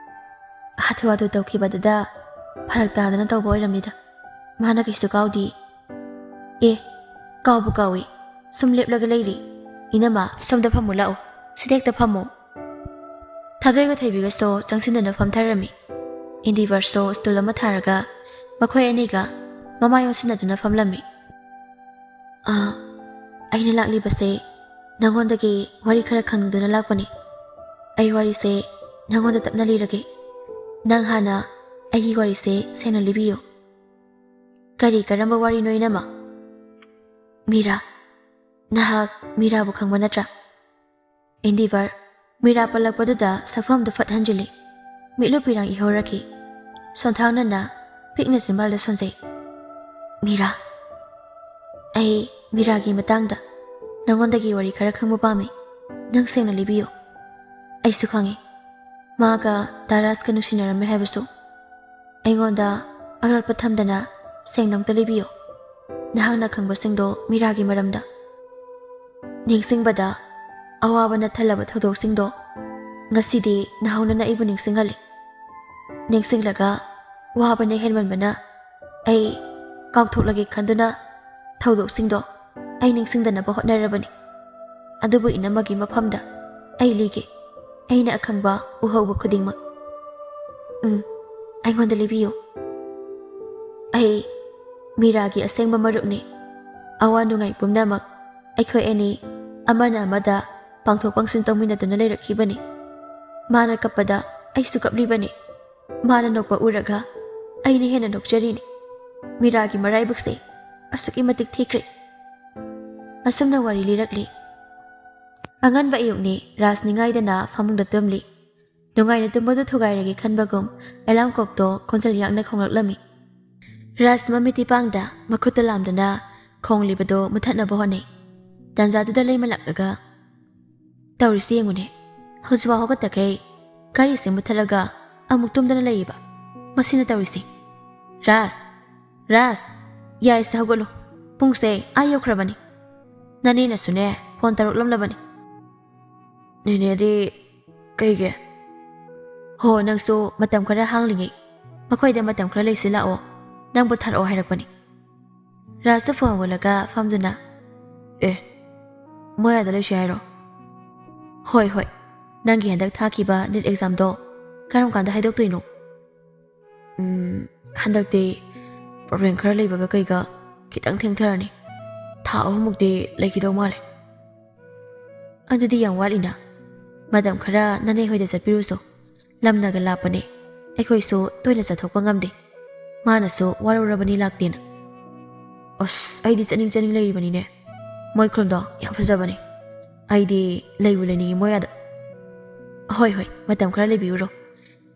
"ꯍꯥꯊꯨ ꯍꯥꯊꯨ ꯇꯧꯈꯤꯕꯗꯨꯗ ꯐꯔꯛ ꯇꯥꯗꯅ ꯇꯧꯕ ꯑꯣꯏꯔꯝꯅꯤꯗ, ꯃꯥꯅ ꯀꯩꯁꯨ ꯀꯥꯎꯗꯤꯌꯦ꯫" "ꯑꯦ, ꯀꯥꯎꯕꯨ ꯀꯥꯎꯏ, ꯁꯨꯝ ꯂꯦꯞꯂꯒ ꯂꯩꯔꯤ꯫ ꯏꯅꯝꯃ, ꯁꯣꯝꯗ ꯐꯝꯃꯨ ꯂꯥꯛꯎ, ꯁꯤꯗ ꯍꯦꯛꯇ ꯐꯝꯃꯨ꯫" ꯊꯥꯗꯣꯏꯒ ꯊꯣꯏꯕꯤꯒꯁꯨ ꯆꯪꯁꯤꯟꯗꯨꯅ ꯐꯝꯊꯔꯝꯃꯤ꯫ ꯏꯟꯗꯤꯕꯔꯁꯨ ꯁ꯭ꯇꯨꯜ ꯑꯃ ꯊꯥꯔꯒ ꯃꯈꯣꯏ ꯑꯅꯤꯒ ꯃꯃꯥꯏ ꯑꯣꯟꯁꯤꯟꯅꯗꯨꯅ ꯐꯝꯂꯝꯃꯤ꯫ "ꯑꯥ, ꯑꯩꯅ ꯂꯥꯛꯂꯤꯕꯁꯦ ꯅꯉꯣꯟꯗꯒꯤ ꯋꯥꯔꯤ ꯈꯔ ꯈꯪꯅꯤꯡꯗꯨꯅ ꯂꯥꯛꯄꯅꯤ꯫ ꯑꯩ ꯋꯥꯔꯤꯁꯦ ꯅꯉꯣꯟꯗ ꯇꯞꯅ ꯂꯤꯔꯒꯦ꯫ ꯅꯪ ꯍꯥꯟꯅ ꯑꯩꯒꯤ ꯋꯥꯔꯤꯁꯦ ꯁꯦꯡꯅ ꯂꯤꯕꯤꯌꯨ꯫" "ꯀꯔꯤ, ꯀꯔꯝꯕ ꯋꯥꯔꯤꯅꯣ, ꯏꯅꯝꯃ?" "ꯃꯤꯔꯥ, ꯅꯍꯥꯛ ꯃꯤꯔꯥꯕꯨ ꯈꯪꯕ ꯅꯠꯇ꯭ꯔꯥ?" ꯑꯦꯟꯗꯤꯚꯔ ꯃꯤꯔꯥ ꯄꯜꯂꯛꯄꯗꯨꯗ ꯁꯛꯐꯝꯗꯨ ꯐꯠ ꯍꯟꯖꯤꯜꯂꯤ꯫ ꯃꯤꯠꯂꯨ ꯄꯤꯔꯥꯡ ꯏꯍꯧꯔꯛꯈꯤ꯫ ꯁꯣꯟꯊꯥꯡꯅꯅ ꯄꯤꯛꯅ ꯆꯤꯝꯕꯥꯜꯗ ꯁꯣꯟꯖꯩ꯫ "ꯃꯤꯔꯥ, ꯑꯩ ꯃꯤꯔꯥꯒꯤ ꯃꯇꯥꯡꯗ ꯅꯉꯣꯟꯗꯒꯤ ꯋꯥꯔꯤ ꯈꯔ ꯈꯪꯕ ꯄꯥꯝꯃꯤ꯫ ꯅꯪ ꯁꯦꯡꯅ ꯂꯤꯕꯤꯌꯨ꯫ ꯑꯩꯁꯨ ꯈꯪꯉꯤ꯫ ꯃꯥꯒ ꯗꯥ ꯔꯥꯖꯀ ꯅꯨꯡꯁꯤꯅꯔꯝꯃꯦ ꯍꯥꯏꯕꯁꯨ꯫ ꯑꯩꯉꯣꯟꯗ ꯑꯔꯣꯠꯄ ꯊꯝꯗꯅ ꯁꯦꯡꯅ ꯑꯝꯇ ꯂꯤꯕꯤꯌꯨ꯫ ꯅꯍꯥꯛꯅ ꯈꯪꯕꯁꯤꯡꯗꯣ ꯃꯤꯔꯥꯒꯤ ꯃꯔꯝꯗ꯫" ꯅꯤꯡꯁꯤꯡꯕꯗ ꯑꯋꯥꯕꯅ ꯊꯜꯂꯕ ꯊꯧꯗꯣꯛꯁꯤꯡꯗꯣ ꯉꯁꯤꯗꯤ ꯅꯍꯧꯅꯅ ꯑꯩꯕꯨ ꯅꯤꯡꯁꯤꯡꯍꯜꯂꯤ꯫ ꯅꯤꯡꯁꯤꯡꯂꯒ ꯋꯥꯕꯅ ꯍꯦꯟꯃꯟꯕꯅ ꯑꯩ ꯀꯥꯎꯊꯣꯛꯂꯒꯦ ꯈꯟꯗꯨꯅ ꯊꯧꯗꯣꯛꯁꯤꯡꯗꯣ ꯑꯩ ꯅꯤꯡꯁꯤꯡꯗꯅꯕ ꯍꯣꯠꯅꯔꯕꯅꯤ꯫ ꯑꯗꯨꯕꯨ ꯏꯅꯝꯃꯒꯤ ꯃꯐꯝꯗ ꯑꯩ ꯂꯤꯒꯦ, ꯑꯩꯅ ꯑꯈꯪꯕ ꯎꯍꯧꯕ ꯈꯨꯗꯤꯡꯃꯛ꯫ ꯎꯝ, ꯑꯩꯉꯣꯟꯗ ꯂꯤꯕꯤꯌꯨ꯫ ꯑꯩ ꯃꯤꯔꯥꯒꯤ ꯑꯁꯦꯡꯕ ꯃꯔꯨꯞꯅꯤ꯫ ꯑꯋꯥ ꯅꯨꯡꯉꯥꯏ ꯄꯨꯝꯅꯃꯛ ꯑꯩꯈꯣꯏ ꯑꯅꯤ ꯑꯃꯅ ꯑꯃꯗ ꯄꯥꯡꯊꯣꯛ ꯄꯥꯡꯁꯤꯟ ꯇꯧꯃꯤꯟꯅꯗꯨꯅ ꯂꯩꯔꯛꯈꯤꯕꯅꯤ꯫ ꯃꯥꯅ ꯀꯞꯄꯗ ꯑꯩꯁꯨ ꯀꯞꯂꯤꯕꯅꯤ꯫ ꯃꯥꯅ ꯅꯣꯛꯄ ꯎꯔꯒ ꯑꯩꯅ ꯍꯦꯟꯅ ꯅꯣꯛꯆꯔꯤꯅꯤ꯫ ꯃꯤꯔꯥꯒꯤ ꯃꯔꯥꯏꯕꯛꯁꯦ ꯑꯁꯨꯛꯀꯤ ꯃꯇꯤꯛ ꯊꯤꯈ꯭ꯔꯦ꯫ ꯑꯁꯨꯝꯅ ꯋꯥꯔꯤ ꯂꯤꯔꯛꯂꯤ꯫ ꯑꯉꯟꯕ ꯑꯌꯨꯛꯅꯤ꯫ ꯔꯥꯖ ꯅꯤꯡꯉꯥꯏꯗꯅ ꯐꯃꯨꯡꯗ ꯇꯨꯝꯂꯤ꯫ ꯅꯨꯡꯉꯥꯏꯅ ꯇꯨꯝꯕꯗꯨ ꯊꯨꯒꯥꯏꯔꯒꯦ ꯈꯟꯕꯒꯨꯝ ꯑꯦꯂꯥꯝ ꯀ꯭ꯂꯣꯛꯇꯣ ꯈꯣꯟꯖꯦꯜ ꯌꯥꯡꯅ ꯈꯣꯡꯂꯛꯂꯝꯃꯤ꯫ ꯔꯥꯖ ꯃꯃꯤꯠꯇꯤ ꯄꯥꯡꯗ ꯃꯈꯨꯠꯇ ꯂꯥꯝꯗꯨꯅ ꯈꯣꯡꯂꯤꯕꯗꯨ ꯃꯨꯊꯠꯅꯕ ꯍꯣꯠꯅꯩ꯫ ꯇꯥꯟꯖꯥꯗꯨꯗ ꯂꯩꯃ ꯂꯥꯛꯂꯒ, "ꯇꯧꯔꯤꯁꯤ ꯌꯦꯡꯉꯨꯅꯦ, ꯍꯧꯖꯤꯛꯐꯥꯎ ꯍꯧꯒꯠꯇꯈꯩ ꯒꯥꯔꯤꯁꯦ ꯃꯨꯠꯊꯠꯂꯒ ꯑꯃꯨꯛ ꯇꯨꯝꯗꯅ ꯂꯩꯌꯦꯕ꯫ ꯃꯁꯤꯅ ꯇꯧꯔꯤꯁꯤ꯫ ꯔꯥꯖ, ꯔꯥꯖ, ꯌꯥꯔꯦꯁꯦ, ꯍꯧꯒꯠꯂꯣ꯫ ꯄꯨꯡꯁꯦ ꯑꯥ ꯌꯧꯈ꯭ꯔꯕꯅꯤ꯫ ꯅꯅꯦꯅꯁꯨꯅꯦ ꯐꯣꯟ ꯇꯧꯔꯛꯂꯝꯂꯕꯅꯤ꯫" "ꯅꯦꯅꯦꯗꯤ ꯀꯩꯒꯤ?" "ꯍꯣ, ꯅꯪꯁꯨ ꯃꯇꯝ ꯈꯔ ꯍꯥꯡꯂꯤꯉꯩ ꯃꯈꯣꯏꯗ ꯃꯇꯝ ꯈꯔ ꯂꯩꯁꯤ ꯂꯥꯛꯑꯣ, ꯅꯪꯕꯨ ꯊꯥꯔꯛꯑꯣ ꯍꯥꯏꯔꯛꯄꯅꯤ꯫" ꯔꯥꯖꯇ ꯐꯣꯟ ꯍꯧꯒꯠꯂꯒ ꯐꯝꯗꯨꯅ, "ꯑꯦ, ꯃꯣꯏ ꯑꯥꯗ ꯂꯩꯁꯤ ꯍꯥꯏꯔꯣ?" "ꯍꯣꯏ, ꯍꯣꯏ꯫ ꯅꯪꯒꯤ ꯍꯟꯗꯛ ꯊꯥꯈꯤꯕ ꯅꯤꯠ ꯑꯦꯛꯖꯥꯝꯗꯣ ꯀꯔꯝ ꯀꯥꯟꯗ ꯍꯥꯏꯗꯣꯛꯇꯣꯏꯅꯣ?" "ꯎꯝ, ꯍꯟꯗꯛꯇꯤ ꯄ꯭ꯔꯣꯕ꯭ꯂꯦꯝ ꯈꯔ ꯂꯩꯕꯒ ꯀꯩꯒ ꯈꯤꯇꯪ ꯊꯦꯡꯊꯔꯅꯤ꯫ ꯊꯥ ꯑꯍꯨꯝꯃꯨꯛꯇꯤ ꯂꯩꯈꯤꯗꯧ ꯃꯥꯜꯂꯦ꯫" "ꯑꯗꯨꯗꯤ ꯌꯥꯝ ꯋꯥꯠꯂꯤꯅ꯫ ꯃꯇꯝ ꯈꯔ ꯅꯅꯦ ꯍꯣꯏꯗ ꯆꯠꯄꯤꯔꯨꯁꯣ꯫ ꯂꯝꯅꯒ ꯂꯥꯞꯄꯅꯦ꯫ ꯑꯩꯈꯣꯏꯁꯨ ꯇꯣꯏꯅ ꯆꯠꯊꯣꯛꯄ ꯉꯝꯗꯦ꯫ ꯃꯥꯅꯁꯨ ꯋꯥꯔꯧꯔꯕꯅꯤ ꯂꯥꯛꯇꯦꯅ꯫" ꯑꯁ, ꯑꯩꯗꯤ ꯆꯠꯅꯤꯡ ꯆꯠꯅꯤꯡ ꯂꯩꯔꯤꯕꯅꯤꯅꯦ꯫ ꯃꯣꯏ ꯈꯨꯜꯗꯣ ꯌꯥꯝ ꯐꯖꯕꯅꯦ꯫ ꯑꯩꯗꯤ ꯂꯩꯕꯨ ꯂꯩꯅꯤꯡꯉꯤ ꯃꯣꯏ ꯑꯥꯗ꯫ ꯍꯣꯏ, ꯍꯣꯏ, ꯃꯇꯝ ꯈꯔ ꯂꯩꯕꯤꯔꯨꯔꯣ꯫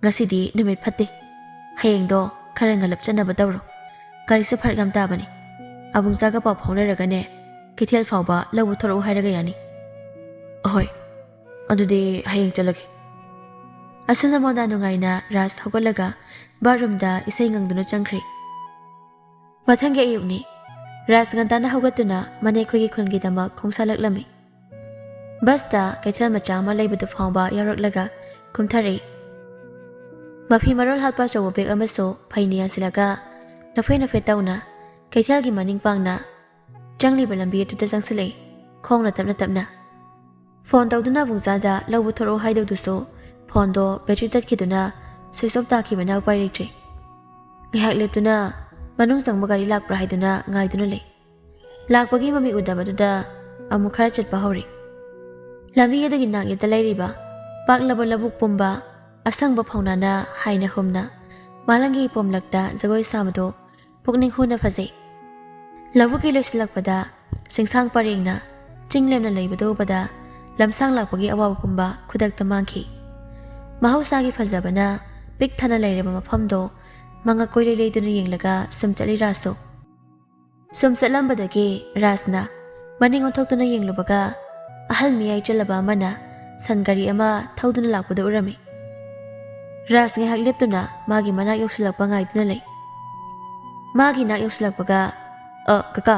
ꯉꯁꯤꯗꯤ ꯅꯨꯃꯤꯠ ꯐꯠꯇꯦ꯫ ꯍꯌꯦꯡꯗꯣ ꯈꯔ ꯉꯜꯂꯞ ꯆꯠꯅꯕ ꯇꯧꯔꯣ꯫ ꯒꯥꯔꯤꯁꯨ ꯐꯔꯛ ꯌꯥꯝ ꯇꯥꯕꯅꯤ꯫ ꯑꯕꯨꯡꯆꯥꯒ ꯄꯥꯎ ꯐꯥꯎꯅꯔꯒꯅꯦ, ꯀꯩꯊꯦꯜ ꯐꯥꯎꯕ ꯂꯧꯕ ꯊꯣꯔꯛꯎ ꯍꯥꯏꯔꯒ ꯌꯥꯅꯤ꯫ ꯑꯍꯣꯏ, ꯑꯗꯨꯗꯤ ꯍꯌꯦꯡ ꯆꯠꯂꯒꯦ꯫ ꯑꯁꯨꯝꯅ ꯃꯣꯟꯗꯥ ꯅꯨꯡꯉꯥꯏꯅ ꯔꯥꯖ ꯍꯧꯒꯠꯂꯒ ꯕꯥꯠꯔꯨꯝꯗ ꯏꯁꯩ ꯉꯪꯗꯨꯅ ꯆꯪꯈ꯭ꯔꯦ꯫ ꯃꯊꯪꯒꯤ ꯑꯌꯨꯛꯅꯤ꯫ ꯔꯥꯖ ꯉꯟꯇꯥꯅ ꯍꯧꯒꯠꯇꯨꯅ ꯃꯅꯦꯈꯣꯏꯒꯤ ꯈꯨꯟꯒꯤꯗꯃꯛ ꯈꯣꯡꯁꯥꯜꯂꯛꯂꯝꯃꯤ꯫ ꯕꯁꯇ ꯀꯩꯊꯦꯜ ꯃꯆꯥ ꯑꯃ ꯂꯩꯕꯗꯨ ꯐꯥꯎꯕ ꯌꯧꯔꯛꯂꯒ ꯀꯨꯝꯊꯔꯛꯏ꯫ ꯃꯐꯤ ꯃꯔꯣꯜ ꯍꯥꯞꯄ ꯑꯆꯧꯕ ꯕꯦꯒ ꯑꯃꯁꯨ ꯐꯩꯅ ꯌꯥꯟꯁꯤꯜꯂꯒ ꯅꯐꯦ ꯅꯐꯦ ꯇꯧꯅ ꯀꯩꯊꯦꯜꯒꯤ ꯃꯅꯤꯡ ꯄꯥꯡꯅ ꯆꯪꯂꯤꯕ ꯂꯝꯕꯤ ꯑꯗꯨꯗ ꯆꯪꯁꯤꯜꯂꯛꯏ, ꯈꯣꯡꯅ ꯇꯞꯅ ꯇꯞꯅ꯫ ꯐꯣꯟ ꯇꯧꯗꯨꯅ ꯑꯕꯨꯡꯆꯥꯗ ꯂꯧꯕ ꯊꯣꯔꯛꯑꯣ ꯍꯥꯏꯗꯧꯗꯨꯁꯨ ꯐꯣꯟꯗꯣ ꯕꯦꯇ꯭ꯔꯤ ꯇꯠꯈꯤꯗꯨꯅ ꯁ꯭ꯋꯤꯆ ꯑꯣꯐ ꯇꯥꯈꯤꯕꯅ ꯎꯄꯥꯏ ꯂꯩꯇ꯭ꯔꯦ꯫ ꯉꯥꯏꯍꯥꯛ ꯂꯦꯞꯇꯨꯅ ꯃꯅꯨꯡ ꯆꯪꯕ ꯒꯥꯔꯤ ꯂꯥꯛꯄ꯭ꯔꯥ ꯍꯥꯏꯗꯨꯅ ꯉꯥꯏꯗꯨꯅ ꯂꯩ꯫ ꯂꯥꯛꯄꯒꯤ ꯃꯃꯤ ꯎꯗꯕꯗꯨꯗ ꯑꯃꯨꯛ ꯈꯔ ꯆꯠꯄ ꯍꯧꯔꯦ꯫ ꯂꯝꯕꯤ ꯑꯗꯨꯒꯤ ꯅꯥꯛꯌꯦꯠꯇ ꯂꯩꯔꯤꯕ ꯄꯥꯛꯂꯕ ꯂꯧꯕꯨꯛ ꯄꯨꯝꯕ, ꯑꯁꯪꯕ ꯐꯧꯅꯥꯅ ꯍꯥꯏꯅ ꯍꯨꯝꯅ ꯃꯥꯂꯪꯒꯤ ꯄꯣꯝꯂꯛꯇ ꯖꯒꯣꯏ ꯁꯥꯕꯗꯨ ꯄꯨꯛꯅꯤꯡ ꯍꯨꯅ ꯐꯖꯩ꯫ ꯂꯧꯕꯨꯛꯀꯤ ꯂꯣꯏꯁꯤꯜꯂꯛꯄꯗ ꯆꯤꯡꯁꯥꯡ ꯄꯔꯦꯡꯅ ꯆꯤꯡ ꯂꯦꯝꯅ ꯂꯩꯕꯗꯨ ꯎꯕꯗ ꯂꯝꯁꯥꯡ ꯂꯥꯛꯄꯒꯤ ꯑꯋꯥꯕ ꯄꯨꯝꯕ ꯈꯨꯗꯛꯇ ꯃꯥꯡꯈꯤ꯫ ꯃꯍꯧꯁꯥꯒꯤ ꯐꯖꯕꯅ ꯄꯤꯛ ꯊꯟꯅ ꯂꯩꯔꯕ ꯃꯐꯝꯗꯣ ꯃꯉꯛ ꯀꯣꯏꯂꯩ ꯂꯩꯗꯨꯅ ꯌꯦꯡꯂꯒ ꯁꯨꯝ ꯆꯠꯂꯤ ꯔꯥꯖꯁꯨ꯫ ꯁꯨꯝ ꯆꯠꯂꯝꯕꯗꯒꯤ ꯔꯥꯖꯅ ꯃꯅꯤꯡ ꯑꯣꯟꯊꯣꯛꯇꯨꯅ ꯌꯦꯡꯂꯨꯕꯒ ꯑꯍꯜ ꯃꯤꯌꯥꯏ ꯆꯜꯂꯕ ꯑꯃꯅ ꯁꯟ ꯒꯥꯔꯤ ꯑꯃ ꯊꯧꯗꯨꯅ ꯂꯥꯛꯄꯗꯨ ꯎꯔꯝꯃꯤ꯫ ꯔꯥꯖ ꯉꯥꯏꯍꯥꯛ ꯂꯦꯞꯇꯨꯅ ꯃꯥꯒꯤ ꯃꯅꯥꯛ ꯌꯧꯁꯤꯜꯂꯛꯄ ꯉꯥꯏꯗꯨꯅ ꯂꯩ꯫ ꯃꯥꯒꯤ ꯅꯥꯛ ꯌꯧꯁꯤꯜꯂꯛꯄꯒ, "ꯑ, ꯀꯀꯥ,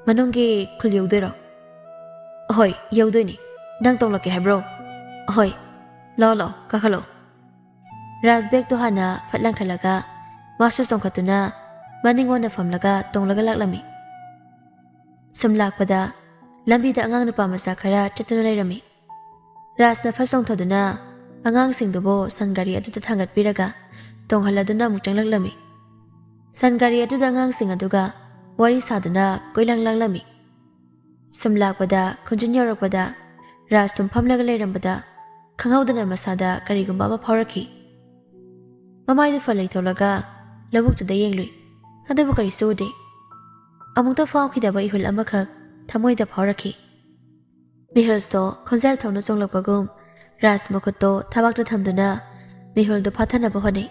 ꯃꯅꯨꯡꯒꯤ ꯈꯨꯜ ꯌꯧꯗꯣꯏꯔꯣ?" "ꯑꯍꯣꯏ, ꯌꯧꯗꯣꯏꯅꯤ꯫ ꯅꯪ ꯇꯣꯡꯂꯛꯀꯦ ꯍꯥꯏꯕ꯭ꯔꯣ?" "ꯑꯍꯣꯏ, ꯂꯥꯛꯑꯣ, ꯂꯥꯛꯑꯣ, ꯀꯥꯈꯠꯂꯣ꯫" ꯔꯥꯖ ꯕꯦꯒꯇꯣ ꯍꯥꯟꯅ ꯐꯠ ꯂꯪꯈꯠꯂꯒ ꯃꯥꯁꯨ ꯆꯣꯡꯈꯠꯇꯨꯅ ꯃꯅꯤꯡ ꯑꯣꯟꯅ ꯐꯝꯂꯒ ꯇꯣꯡꯂꯒ ꯂꯥꯛꯂꯝꯃꯤ꯫ ꯁꯨꯝ ꯂꯥꯛꯄꯗ ꯂꯝꯕꯤꯗ ꯑꯉꯥꯡ ꯅꯨꯄꯥ ꯃꯆꯥ ꯈꯔ ꯆꯠꯇꯨꯅ ꯂꯩꯔꯝꯃꯤ꯫ ꯔꯥꯖꯅ ꯐꯠ ꯆꯣꯡꯊꯗꯨꯅ ꯑꯉꯥꯡꯁꯤꯡꯗꯨꯕꯨ ꯁꯟ ꯒꯥꯔꯤ ꯑꯗꯨꯗ ꯊꯥꯡꯒꯠꯄꯤꯔꯒ ꯇꯣꯡꯍꯜꯂꯗꯨꯅ ꯑꯃꯨꯛ ꯆꯪꯂꯛꯂꯝꯃꯤ꯫ ꯁꯟ ꯒꯥꯔꯤ ꯑꯗꯨꯗ ꯑꯉꯥꯡꯁꯤꯡ ꯑꯗꯨꯒ ꯋꯥꯔꯤ ꯁꯥꯗꯨꯅ ꯀꯣꯏꯂꯥꯡ ꯂꯥꯡꯂꯝꯃꯤ꯫ ꯁꯨꯝ ꯂꯥꯛꯄꯗ, ꯈꯨꯟꯖꯤꯟ ꯌꯧꯔꯛꯄꯗ ꯔꯥꯖ ꯇꯨꯝ ꯐꯝꯂꯒ ꯂꯩꯔꯝꯕꯗ ꯈꯪꯍꯧꯗꯅ ꯃꯁꯥꯗ ꯀꯔꯤꯒꯨꯝꯕ ꯑꯃ ꯐꯥꯎꯔꯛꯈꯤ꯫ ꯃꯃꯥꯏꯗꯨ ꯐꯠ ꯂꯩꯊꯣꯛꯂꯒ ꯂꯧꯕꯨꯛꯇꯨꯗ ꯌꯦꯡꯂꯨꯏ꯫ ꯑꯗꯨꯕꯨ ꯀꯔꯤꯁꯨ ꯎꯗꯦ꯫ ꯑꯃꯨꯛꯇ ꯐꯥꯎꯈꯤꯗꯕ ꯏꯍꯨꯜ ꯑꯃꯈꯛ ꯊꯃꯣꯏꯗ ꯐꯥꯎꯔꯛꯈꯤ꯫ ꯃꯤꯍꯨꯜꯁꯨ ꯈꯣꯟꯖꯦꯜ ꯊꯣꯛꯅ ꯆꯣꯡꯂꯛꯄꯒꯨꯝ ꯔꯥꯖ ꯃꯈꯨꯠꯇꯣ ꯊꯕꯥꯛꯇ ꯊꯝꯗꯨꯅ ꯃꯤꯍꯨꯜꯗꯨ ꯐꯥꯊꯅꯕ ꯍꯣꯠꯅꯩ꯫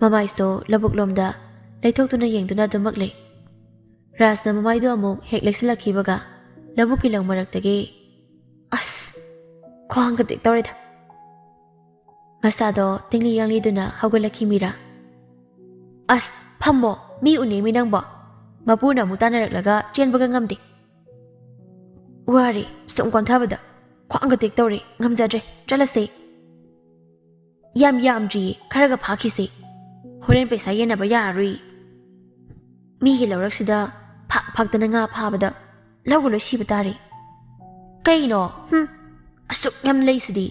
ꯃꯃꯥꯏꯁꯨ ꯂꯧꯕꯨꯛꯂꯣꯝꯗ ꯂꯩꯊꯣꯛꯇꯨꯅ ꯌꯦꯡꯗꯨꯅ ꯑꯗꯨꯃꯛ ꯂꯩ꯫ ꯔꯥꯖꯅ ꯃꯃꯥꯏꯗꯨ ꯑꯃꯨꯛ ꯍꯦꯛ ꯂꯩꯁꯤꯜꯂꯛꯈꯤꯕꯒ ꯂꯧꯕꯨꯛꯀꯤ ꯂꯧ ꯃꯔꯛꯇꯒꯤ, "ꯑꯁ, ꯈ꯭ꯋꯥꯡꯒ ꯇꯦꯛ ꯇꯧꯔꯦꯗ!" ꯃꯁꯥꯗꯣ ꯇꯤꯡꯂꯤ ꯌꯥꯡꯂꯤꯗꯨꯅ ꯍꯧꯒꯠꯂꯛꯈꯤ ꯃꯤꯔꯥ꯫ "ꯑꯁ, ꯐꯝꯃꯣ, ꯃꯤ ꯎꯅꯦꯃꯤ ꯅꯪꯕꯣ꯫ ꯃꯄꯨꯅ ꯑꯃꯨꯛ ꯇꯥꯟꯅꯔꯛꯂꯒ ꯆꯦꯟꯕꯒ ꯉꯝꯗꯦ꯫ ꯋꯥꯔꯦ, ꯁꯨꯝ ꯀꯣꯟꯊꯕꯗ ꯈ꯭ꯋꯥꯡꯒ ꯇꯦꯛ ꯇꯧꯔꯦ, ꯉꯝꯖꯗ꯭ꯔꯦ, ꯆꯠꯂꯁꯦ꯫" "ꯌꯥꯝ ꯌꯥꯝꯗ꯭ꯔꯤꯌꯦ, ꯈꯔꯒ ꯐꯥꯈꯤꯁꯦ꯫ ꯍꯣꯔꯦꯟ ꯄꯩꯁꯥ ꯌꯦꯟꯅꯕ ꯌꯥꯔꯔꯣꯏ꯫ ꯃꯤꯒꯤ ꯂꯧꯔꯛꯁꯤꯗ ꯐꯥꯛ ꯐꯥꯛꯇꯅ ꯉꯥ ꯐꯥꯕꯗ ꯂꯧꯒ ꯂꯣꯏ ꯁꯤꯕ ꯇꯥꯔꯦ꯫ ꯀꯩꯅꯣ? ꯍꯨꯝ, ꯑꯁꯨꯛ ꯌꯥꯝ ꯂꯩꯁꯤꯗꯤ꯫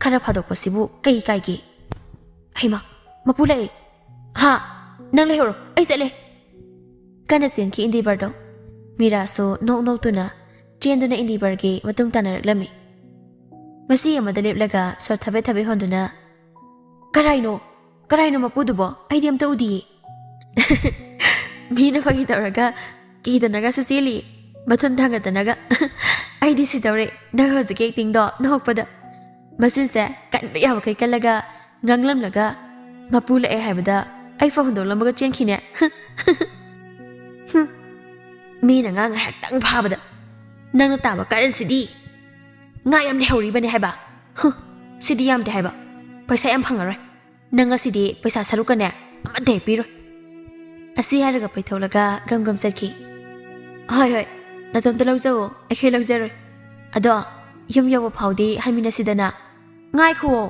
ꯈꯔ ꯐꯥꯗꯣꯛꯄꯁꯤꯕꯨ ꯀꯩ ꯀꯥꯏꯒꯦ? ꯍꯩꯃꯥ, ꯃꯄꯨ ꯂꯥꯛꯑꯦ꯫ ꯍꯥ, ꯅꯪ ꯂꯩꯍꯧꯔꯣ, ꯑꯩ ꯆꯠꯂꯦ꯫" ꯀꯟꯅ ꯆꯦꯟꯈꯤ ꯏꯟꯗꯤꯕꯔꯗꯣ꯫ ꯃꯤꯔꯥꯁꯨ ꯅꯣꯛ ꯅꯣꯛꯇꯨꯅ ꯆꯦꯟꯗꯨꯅ ꯏꯟꯗꯤꯕꯔꯒꯤ ꯃꯇꯨꯡ ꯇꯥꯟꯅꯔꯛꯂꯝꯃꯤ꯫ ꯃꯁꯤ ꯑꯃꯗ ꯂꯦꯞꯂꯒ ꯁꯣꯔ ꯊꯕꯦꯠ ꯊꯕꯦꯠ ꯍꯣꯟꯗꯨꯅ, "ꯀꯔꯥꯏꯅꯣ? ꯀꯔꯥꯏꯅꯣ ꯃꯄꯨꯗꯨꯕꯣ? ꯑꯩꯗꯤ ꯑꯝꯇ ꯎꯗꯤꯌꯦ꯫" ꯃꯤꯅ ꯐꯥꯒꯤ ꯇꯧꯔꯒ ꯀꯤꯗꯅꯒꯁꯨ ꯆꯦꯜꯂꯤ, ꯃꯊꯨꯟ ꯊꯥꯡꯒꯠꯇꯅꯒ꯫ "ꯑꯩꯗꯤ ꯁꯤꯗꯧꯔꯦ, ꯅꯪ ꯍꯧꯖꯤꯛꯀꯤ ꯑꯦꯛꯇꯤꯡꯗꯣ ꯅꯣꯛꯄꯗ꯫" ꯃꯆꯤꯟꯁꯦ ꯀꯟꯕ ꯌꯥꯕꯈꯩ ꯀꯜꯂꯒ ꯉꯥꯡꯂꯝꯂꯒ ꯃꯄꯨ ꯂꯥꯛꯑꯦ ꯍꯥꯏꯕꯗ ꯑꯩ ꯐꯥꯎ ꯍꯨꯟꯗꯣꯛꯂꯝꯃꯒ ꯆꯦꯟꯈꯤꯅꯦ꯫ ꯍꯨꯝ꯫ ꯃꯤꯅ ꯉꯥ ꯉꯥꯏꯍꯥꯛꯇꯪ ꯐꯥꯕꯗ ꯅꯪꯅ ꯇꯥꯕ ꯀꯔꯟꯁꯤꯗꯤ꯫ ꯉꯥ ꯌꯥꯝ ꯂꯩꯍꯧꯔꯤꯕꯅꯦ ꯍꯥꯏꯕ꯫ ꯍꯨ, ꯁꯤꯗꯤ ꯌꯥꯝꯗꯦ ꯍꯥꯏꯕ꯫ ꯄꯩꯁꯥ ꯌꯥꯝ ꯐꯪꯉꯔꯣꯏ꯫ ꯅꯪ ꯉꯁꯤꯗꯤ ꯄꯩꯁꯥ ꯁꯔꯨꯛꯀꯅꯦ ꯑꯃꯠꯇ ꯍꯦꯛ ꯄꯤꯔꯣꯏ꯫ ꯑꯁꯤ ꯍꯥꯏꯔꯒ ꯄꯩꯊꯣꯛꯂꯒ ꯒꯝ ꯒꯝ ꯆꯠꯈꯤ꯫ "ꯍꯣꯏ, ꯍꯣꯏ, ꯅꯇꯣꯝꯇ ꯂꯧꯖꯧꯑꯣ, ꯑꯩꯈꯣꯏ ꯂꯧꯖꯔꯣꯏ꯫ ꯑꯗꯣ ꯌꯨꯝ ꯌꯧꯕ ꯐꯥꯎꯗꯤ ꯍꯟꯃꯤꯟꯅꯁꯤꯗꯅ꯫" "ꯉꯥꯏꯈꯨꯑꯣ꯫"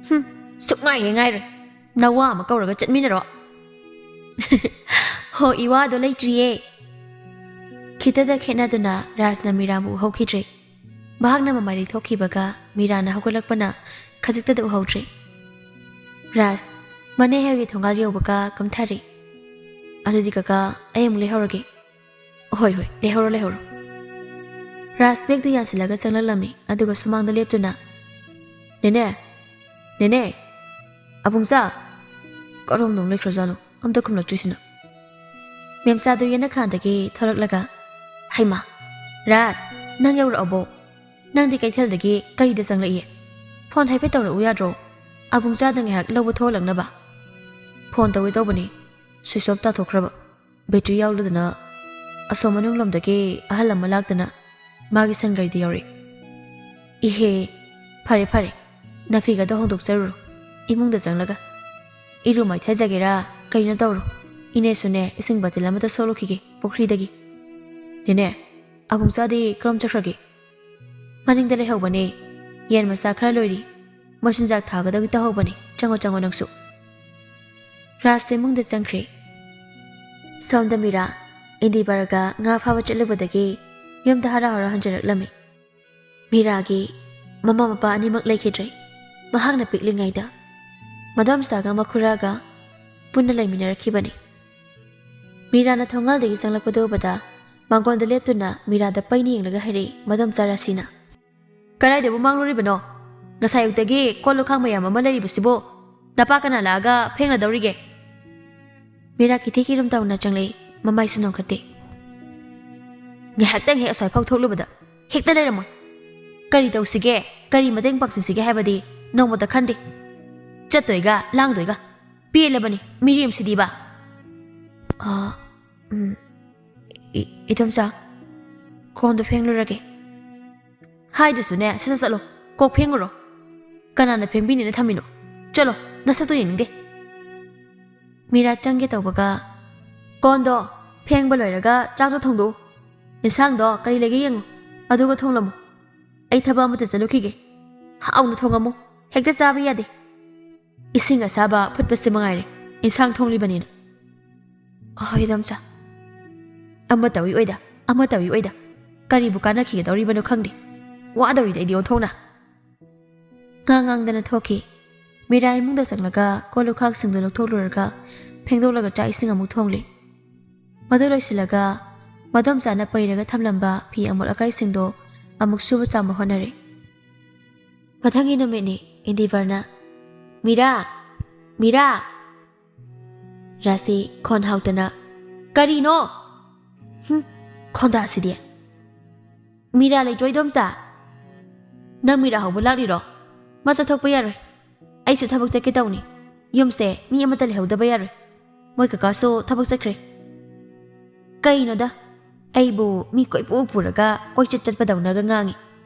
"ꯍꯨꯝ, ꯁꯨꯛ ꯉꯥꯏ ꯍꯦꯛ ꯉꯥꯏꯔꯣꯏ꯫ ꯅꯋꯥ ꯑꯃ ꯀꯧꯔꯒ ꯆꯠꯃꯤꯟꯅꯔꯣ꯫" "ꯍꯣ, ꯏꯋꯥꯗꯣ ꯂꯩꯇ꯭ꯔꯤꯌꯦ꯫" ꯈꯤꯇꯗ ꯈꯦꯠꯅꯗꯨꯅ ꯔꯥꯖꯅ ꯃꯤꯔꯥꯕꯨ ꯎꯍꯧꯈꯤꯗ꯭ꯔꯦ꯫ ꯃꯍꯥꯛꯅ ꯃꯃꯥꯏ ꯂꯩꯊꯣꯛꯈꯤꯕꯒ ꯃꯤꯔꯥꯅ ꯍꯧꯒꯠꯂꯛꯄꯅ ꯈꯖꯤꯛꯇꯗ ꯎꯍꯧꯗ꯭ꯔꯦ꯫ ꯔꯥꯖ, ꯃꯅꯦ ꯍꯦꯜꯒꯤ ꯊꯣꯡꯒꯥꯜ ꯌꯧꯕꯒ ꯀꯨꯝꯊꯔꯦ꯫ "ꯑꯗꯨꯗꯤ ꯀꯀꯥ, ꯑꯩ ꯑꯃꯨꯛ ꯂꯩꯍꯧꯔꯒꯦ꯫" "ꯍꯣꯏ, ꯍꯣꯏ, ꯂꯩꯍꯧꯔꯣ, ꯂꯩꯍꯧꯔꯣ꯫" ꯔꯥꯖ ꯕꯦꯒꯇꯨ ꯌꯥꯟꯁꯤꯜꯂꯒ ꯆꯪꯂꯛꯂꯝꯃꯤ, ꯑꯗꯨꯒ ꯁꯨꯃꯥꯡꯗ ꯂꯦꯞꯇꯨꯅ, "ꯅꯦꯅꯦ, ꯅꯦꯅꯦ, ꯑꯕꯨꯡꯆꯥ, ꯀꯔꯣꯝꯗ ꯑꯃꯨꯛ ꯂꯩꯈ꯭ꯔꯖꯥꯠꯅꯣ? ꯑꯝꯇ ꯈꯨꯝꯂꯛꯇ꯭ꯔꯤꯁꯤꯅ?" ꯃꯦꯝꯆꯥꯗꯨ ꯌꯦꯅꯈꯥꯗꯒꯤ ꯊꯣꯛꯂꯛꯂꯒ, "ꯍꯩꯃꯥ, ꯔꯥꯖ, ꯅꯪ ꯌꯧꯔꯛꯑꯕꯣ? ꯅꯪꯗꯤ ꯀꯩꯊꯦꯜꯗꯒꯤ ꯀꯔꯤꯗ ꯆꯪꯂꯛꯏ? ꯐꯣꯟ ꯍꯥꯏꯐꯦꯠ ꯇꯧꯔꯛꯎ ꯌꯥꯗ꯭ꯔꯣ? ꯑꯕꯨꯡꯆꯥꯗ ꯉꯥꯏꯍꯥꯛ ꯂꯧꯕ ꯊꯣꯛꯍꯜꯂꯛꯅꯕ꯫ ꯐꯣꯟ ꯇꯧꯒꯦ ꯇꯧꯕꯅꯤ, ꯁ꯭ꯋꯤꯆ ꯑꯣꯐ ꯇꯥꯊꯣꯛꯈ꯭ꯔꯕ꯫ ꯕꯦꯇ꯭ꯔꯤ ꯌꯥꯎꯗꯗꯅ ꯑꯁꯣꯝ ꯃꯅꯨꯡꯂꯣꯝꯗꯒꯤ ꯑꯍꯜ ꯑꯃ ꯂꯥꯛꯇꯅ ꯃꯥꯒꯤ ꯁꯟ ꯒꯥꯔꯤꯗ ꯌꯧꯔꯛꯏ꯫" "ꯏꯍꯦ, ꯐꯔꯦ ꯐꯔꯦ, ꯅꯐꯤꯒꯗꯣ ꯍꯣꯡꯗꯣꯛꯆꯔꯨꯔꯣ, ꯏꯃꯨꯡꯗ ꯆꯪꯂꯒ꯫ ꯏꯔꯨ ꯃꯥꯏꯊꯖꯒꯦꯔꯥ ꯀꯩꯅꯣ ꯇꯧꯔꯣ꯫ ꯏꯅꯦꯁꯨꯅꯦ ꯏꯁꯤꯡ ꯕꯥꯇꯤꯜ ꯑꯃꯗ ꯁꯣꯛꯂꯨꯈꯤꯒꯦ ꯄꯨꯈ꯭ꯔꯤꯗꯒꯤ꯫ ꯅꯦꯅꯦ, ꯑꯕꯨꯡꯆꯥꯗꯤ ꯀꯔꯣꯝ ꯆꯠꯈ꯭ꯔꯒꯦ?" "ꯃꯅꯤꯡꯗ ꯂꯩꯍꯧꯕꯅꯦ, ꯌꯦꯟ ꯃꯆꯥ ꯈꯔ ꯂꯣꯏꯔꯤ, ꯃꯆꯤꯟꯖꯥꯛ ꯊꯥꯒꯗꯕꯒꯤ ꯇꯧꯍꯧꯕꯅꯦ, ꯆꯪꯉꯣ ꯆꯪꯉꯣ ꯅꯪꯁꯨ꯫" ꯔꯥꯖꯁꯦ ꯏꯃꯨꯡꯗ ꯆꯪꯈ꯭ꯔꯦ꯫ ꯁꯣꯝꯗ ꯃꯤꯔꯥ, ꯏꯟꯗꯤꯕꯔꯒ ꯉꯥ ꯐꯥꯕ ꯆꯠꯂꯨꯕꯗꯒꯤ ꯌꯨꯝꯗ ꯍꯔꯥꯎ ꯍꯔꯥꯎ ꯍꯟꯖꯔꯛꯂꯝꯃꯤ꯫ ꯃꯤꯔꯥꯒꯤ ꯃꯃꯥ ꯃꯄꯥ ꯑꯅꯤꯃꯛ ꯂꯩꯈꯤꯗ꯭ꯔꯦ꯫ ꯃꯍꯥꯛꯅ ꯄꯤꯛꯂꯤꯉꯩꯗ ꯃꯗꯣꯝꯆꯥꯒ ꯃꯈꯨꯔꯥꯒ ꯄꯨꯟꯅ ꯂꯩꯃꯤꯟꯅꯔꯛꯈꯤꯕꯅꯤ꯫ ꯃꯤꯔꯥꯅ ꯊꯣꯡꯒꯥꯜꯗꯒꯤ ꯆꯪꯂꯛꯄꯗꯨ ꯎꯕꯗ ꯃꯥꯡꯒꯣꯟꯗ ꯂꯦꯞꯇꯨꯅ ꯃꯤꯔꯥꯗ ꯄꯩꯅ ꯌꯦꯡꯂꯒ ꯍꯥꯏꯔꯛꯏ ꯃꯗꯣꯝꯆꯥ ꯔꯥꯁꯤꯅ꯫ "ꯀꯗꯥꯏꯗꯕꯨ ꯃꯥꯡꯂꯨꯔꯤꯕꯅꯣ? ꯉꯁꯥꯏ ꯑꯌꯨꯛꯇꯒꯤ ꯀꯣꯜ ꯂꯨꯈꯥꯛ ꯃꯌꯥꯝ ꯑꯃ ꯂꯩꯔꯤꯕꯁꯤꯕꯨ ꯅꯄꯥ ꯀꯅꯥ ꯂꯥꯛꯑꯒ ꯐꯦꯡꯂꯗꯧꯔꯤꯒꯦ?" ꯃꯤꯔꯥ ꯀꯤꯊꯤ ꯀꯤꯔꯨꯝ ꯇꯧꯅ ꯆꯪꯂꯛꯏ, ꯃꯃꯥꯏꯁꯨ ꯅꯣꯛꯈꯠꯇꯦ꯫ "ꯉꯥꯏꯍꯥꯛꯇꯪ ꯍꯦꯛ ꯑꯁ꯭ꯋꯥꯏꯐꯥꯎ ꯊꯣꯛꯂꯨꯕꯗ ꯍꯦꯛꯇ ꯂꯩꯔꯝꯃꯣꯏ꯫ ꯀꯔꯤ ꯇꯧꯁꯤꯒꯦ, ꯀꯔꯤ ꯃꯇꯦꯡ ꯄꯥꯡꯁꯤꯟꯁꯤꯒꯦ ꯍꯥꯏꯕꯗꯤ ꯅꯣꯡꯃꯇ ꯈꯟꯗꯦ꯫ ꯆꯠꯇꯣꯏꯒ ꯂꯥꯡꯗꯣꯏꯒ꯫ ꯄꯦꯜꯂꯕꯅꯤ ꯃꯤꯔꯦꯝꯁꯤꯗꯤꯕ꯫" "ꯑꯥ, ꯎꯝ, ꯏ-, ꯏꯗꯣꯝꯆꯥ, ꯀꯣꯟꯗꯣ ꯐꯦꯡꯂꯨꯔꯒꯦ꯫" "ꯍꯥꯏꯗꯨꯁꯨꯅꯦ, ꯁꯠ ꯁꯠ ꯆꯠꯂꯣ, ꯀꯣꯛ ꯐꯦꯡꯉꯨꯔꯣ꯫ ꯀꯅꯥꯅ ꯐꯦꯡꯕꯤꯅꯤꯅ ꯊꯝꯃꯤꯅꯣ? ꯆꯠꯂꯣ, ꯅꯁꯛꯇꯣ ꯌꯦꯡꯅꯤꯡꯗꯦ꯫" ꯃꯤꯔꯥ ꯆꯪꯒꯦ ꯇꯧꯕꯒ, "ꯀꯣꯟꯗꯣ ꯐꯦꯡꯕ ꯂꯣꯏꯔꯒ ꯆꯥꯛꯇꯣ ꯊꯣꯡꯗꯣꯛꯎ꯫ ꯌꯦꯟꯁꯥꯡꯗꯣ ꯀꯔꯤ ꯂꯩꯒꯦ ꯌꯦꯡꯉꯨ, ꯑꯗꯨꯒ ꯊꯣꯡꯂꯝꯃꯨ꯫ ꯑꯩ ꯊꯕꯛ ꯑꯃꯠꯇ ꯆꯠꯂꯨꯈꯤꯒꯦ꯫ ꯍꯥꯎꯅ ꯊꯣꯡꯉꯝꯃꯨ, ꯍꯦꯛꯇ ꯆꯥꯕ ꯌꯥꯗꯦ꯫ ꯏꯁꯤꯡ ꯑꯁꯥꯕ ꯐꯨꯠꯄꯁꯤ ꯃꯉꯥꯏꯔꯦ ꯏꯟꯁꯥꯡ ꯊꯣꯡꯂꯤꯕꯅꯤꯅ꯫" "ꯑꯍꯣꯏ ꯏꯗꯣꯝꯆꯥ꯫" ꯑꯃ ꯇꯧꯏ ꯑꯣꯏꯗ, ꯑꯃ ꯇꯧꯏ ꯑꯣꯏꯗ꯫ ꯀꯔꯤꯕꯨ ꯀꯥꯟꯅꯈꯤꯒꯗꯧꯔꯤꯕꯅꯣ ꯈꯪꯗꯦ꯫ ꯋꯥꯗꯧꯔꯤꯗ ꯑꯩꯗꯤ ꯑꯣꯟꯊꯣꯛꯅ꯫ ꯉꯥꯡ ꯉꯥꯡꯗꯅ ꯊꯣꯛꯈꯤ꯫ ꯃꯤꯔꯥ ꯏꯃꯨꯡꯗ ꯆꯪꯂꯒ ꯀꯣꯜ ꯂꯨꯈꯥꯛꯁꯤꯡꯗꯨ ꯂꯧꯊꯣꯛꯂꯨꯔꯒ ꯐꯦꯡꯗꯣꯛꯂꯒ ꯆꯥꯛ ꯏꯁꯤꯡ ꯑꯃꯨꯛ ꯊꯣꯡꯂꯤ꯫ ꯃꯗꯨ ꯂꯣꯏꯁꯤꯜꯂꯒ ꯃꯗꯣꯝꯆꯥꯅ ꯄꯩꯔꯒ ꯊꯝꯂꯝꯕ ꯐꯤ ꯑꯃꯣꯠ ꯑꯀꯥꯏꯁꯤꯡꯗꯣ ꯑꯃꯨꯛ ꯁꯨꯕ ꯆꯥꯝꯕ ꯍꯣꯠꯅꯔꯦ꯫ ꯃꯊꯪꯒꯤ ꯅꯨꯃꯤꯠꯅꯤ, ꯏꯟꯗꯤꯕꯔꯅ, "ꯃꯤꯔꯥ! ꯃꯤꯔꯥ!" ꯔꯥꯁꯤ ꯈꯣꯟ ꯍꯥꯎꯇꯅ, "ꯀꯔꯤꯅꯣ? ꯍꯨꯝ, ꯈꯣꯟꯗꯥꯁꯤꯗꯤ꯫ ꯃꯤꯔꯥ ꯂꯩꯇ꯭ꯔꯣ, ꯏꯗꯣꯝꯆꯥ? ꯅꯪ ꯃꯤꯔꯥ ꯍꯧꯕ ꯂꯥꯛꯂꯤꯔꯣ? ꯃꯥ ꯆꯠꯊꯣꯛꯄ ꯌꯥꯔꯣꯏ꯫ ꯑꯩꯁꯨ ꯊꯕꯛ ꯆꯠꯀꯦ ꯇꯧꯅꯤ꯫ ꯌꯨꯝꯁꯦ ꯃꯤ ꯑꯃꯠꯇ ꯂꯩꯍꯧꯗꯕ ꯌꯥꯔꯣꯏ꯫ ꯃꯣꯏ ꯀꯀꯥꯁꯨ ꯊꯕꯛ ꯆꯠꯈ꯭ꯔꯦ꯫" ꯀꯩꯅꯣꯗ, ꯑꯩꯕꯨ ꯃꯤ ꯀꯣꯏꯄꯨ ꯄꯨꯔꯒ ꯀꯣꯏꯆꯠ ꯆꯠꯄꯗꯧꯅꯒ ꯉꯥꯡꯉꯤ꯫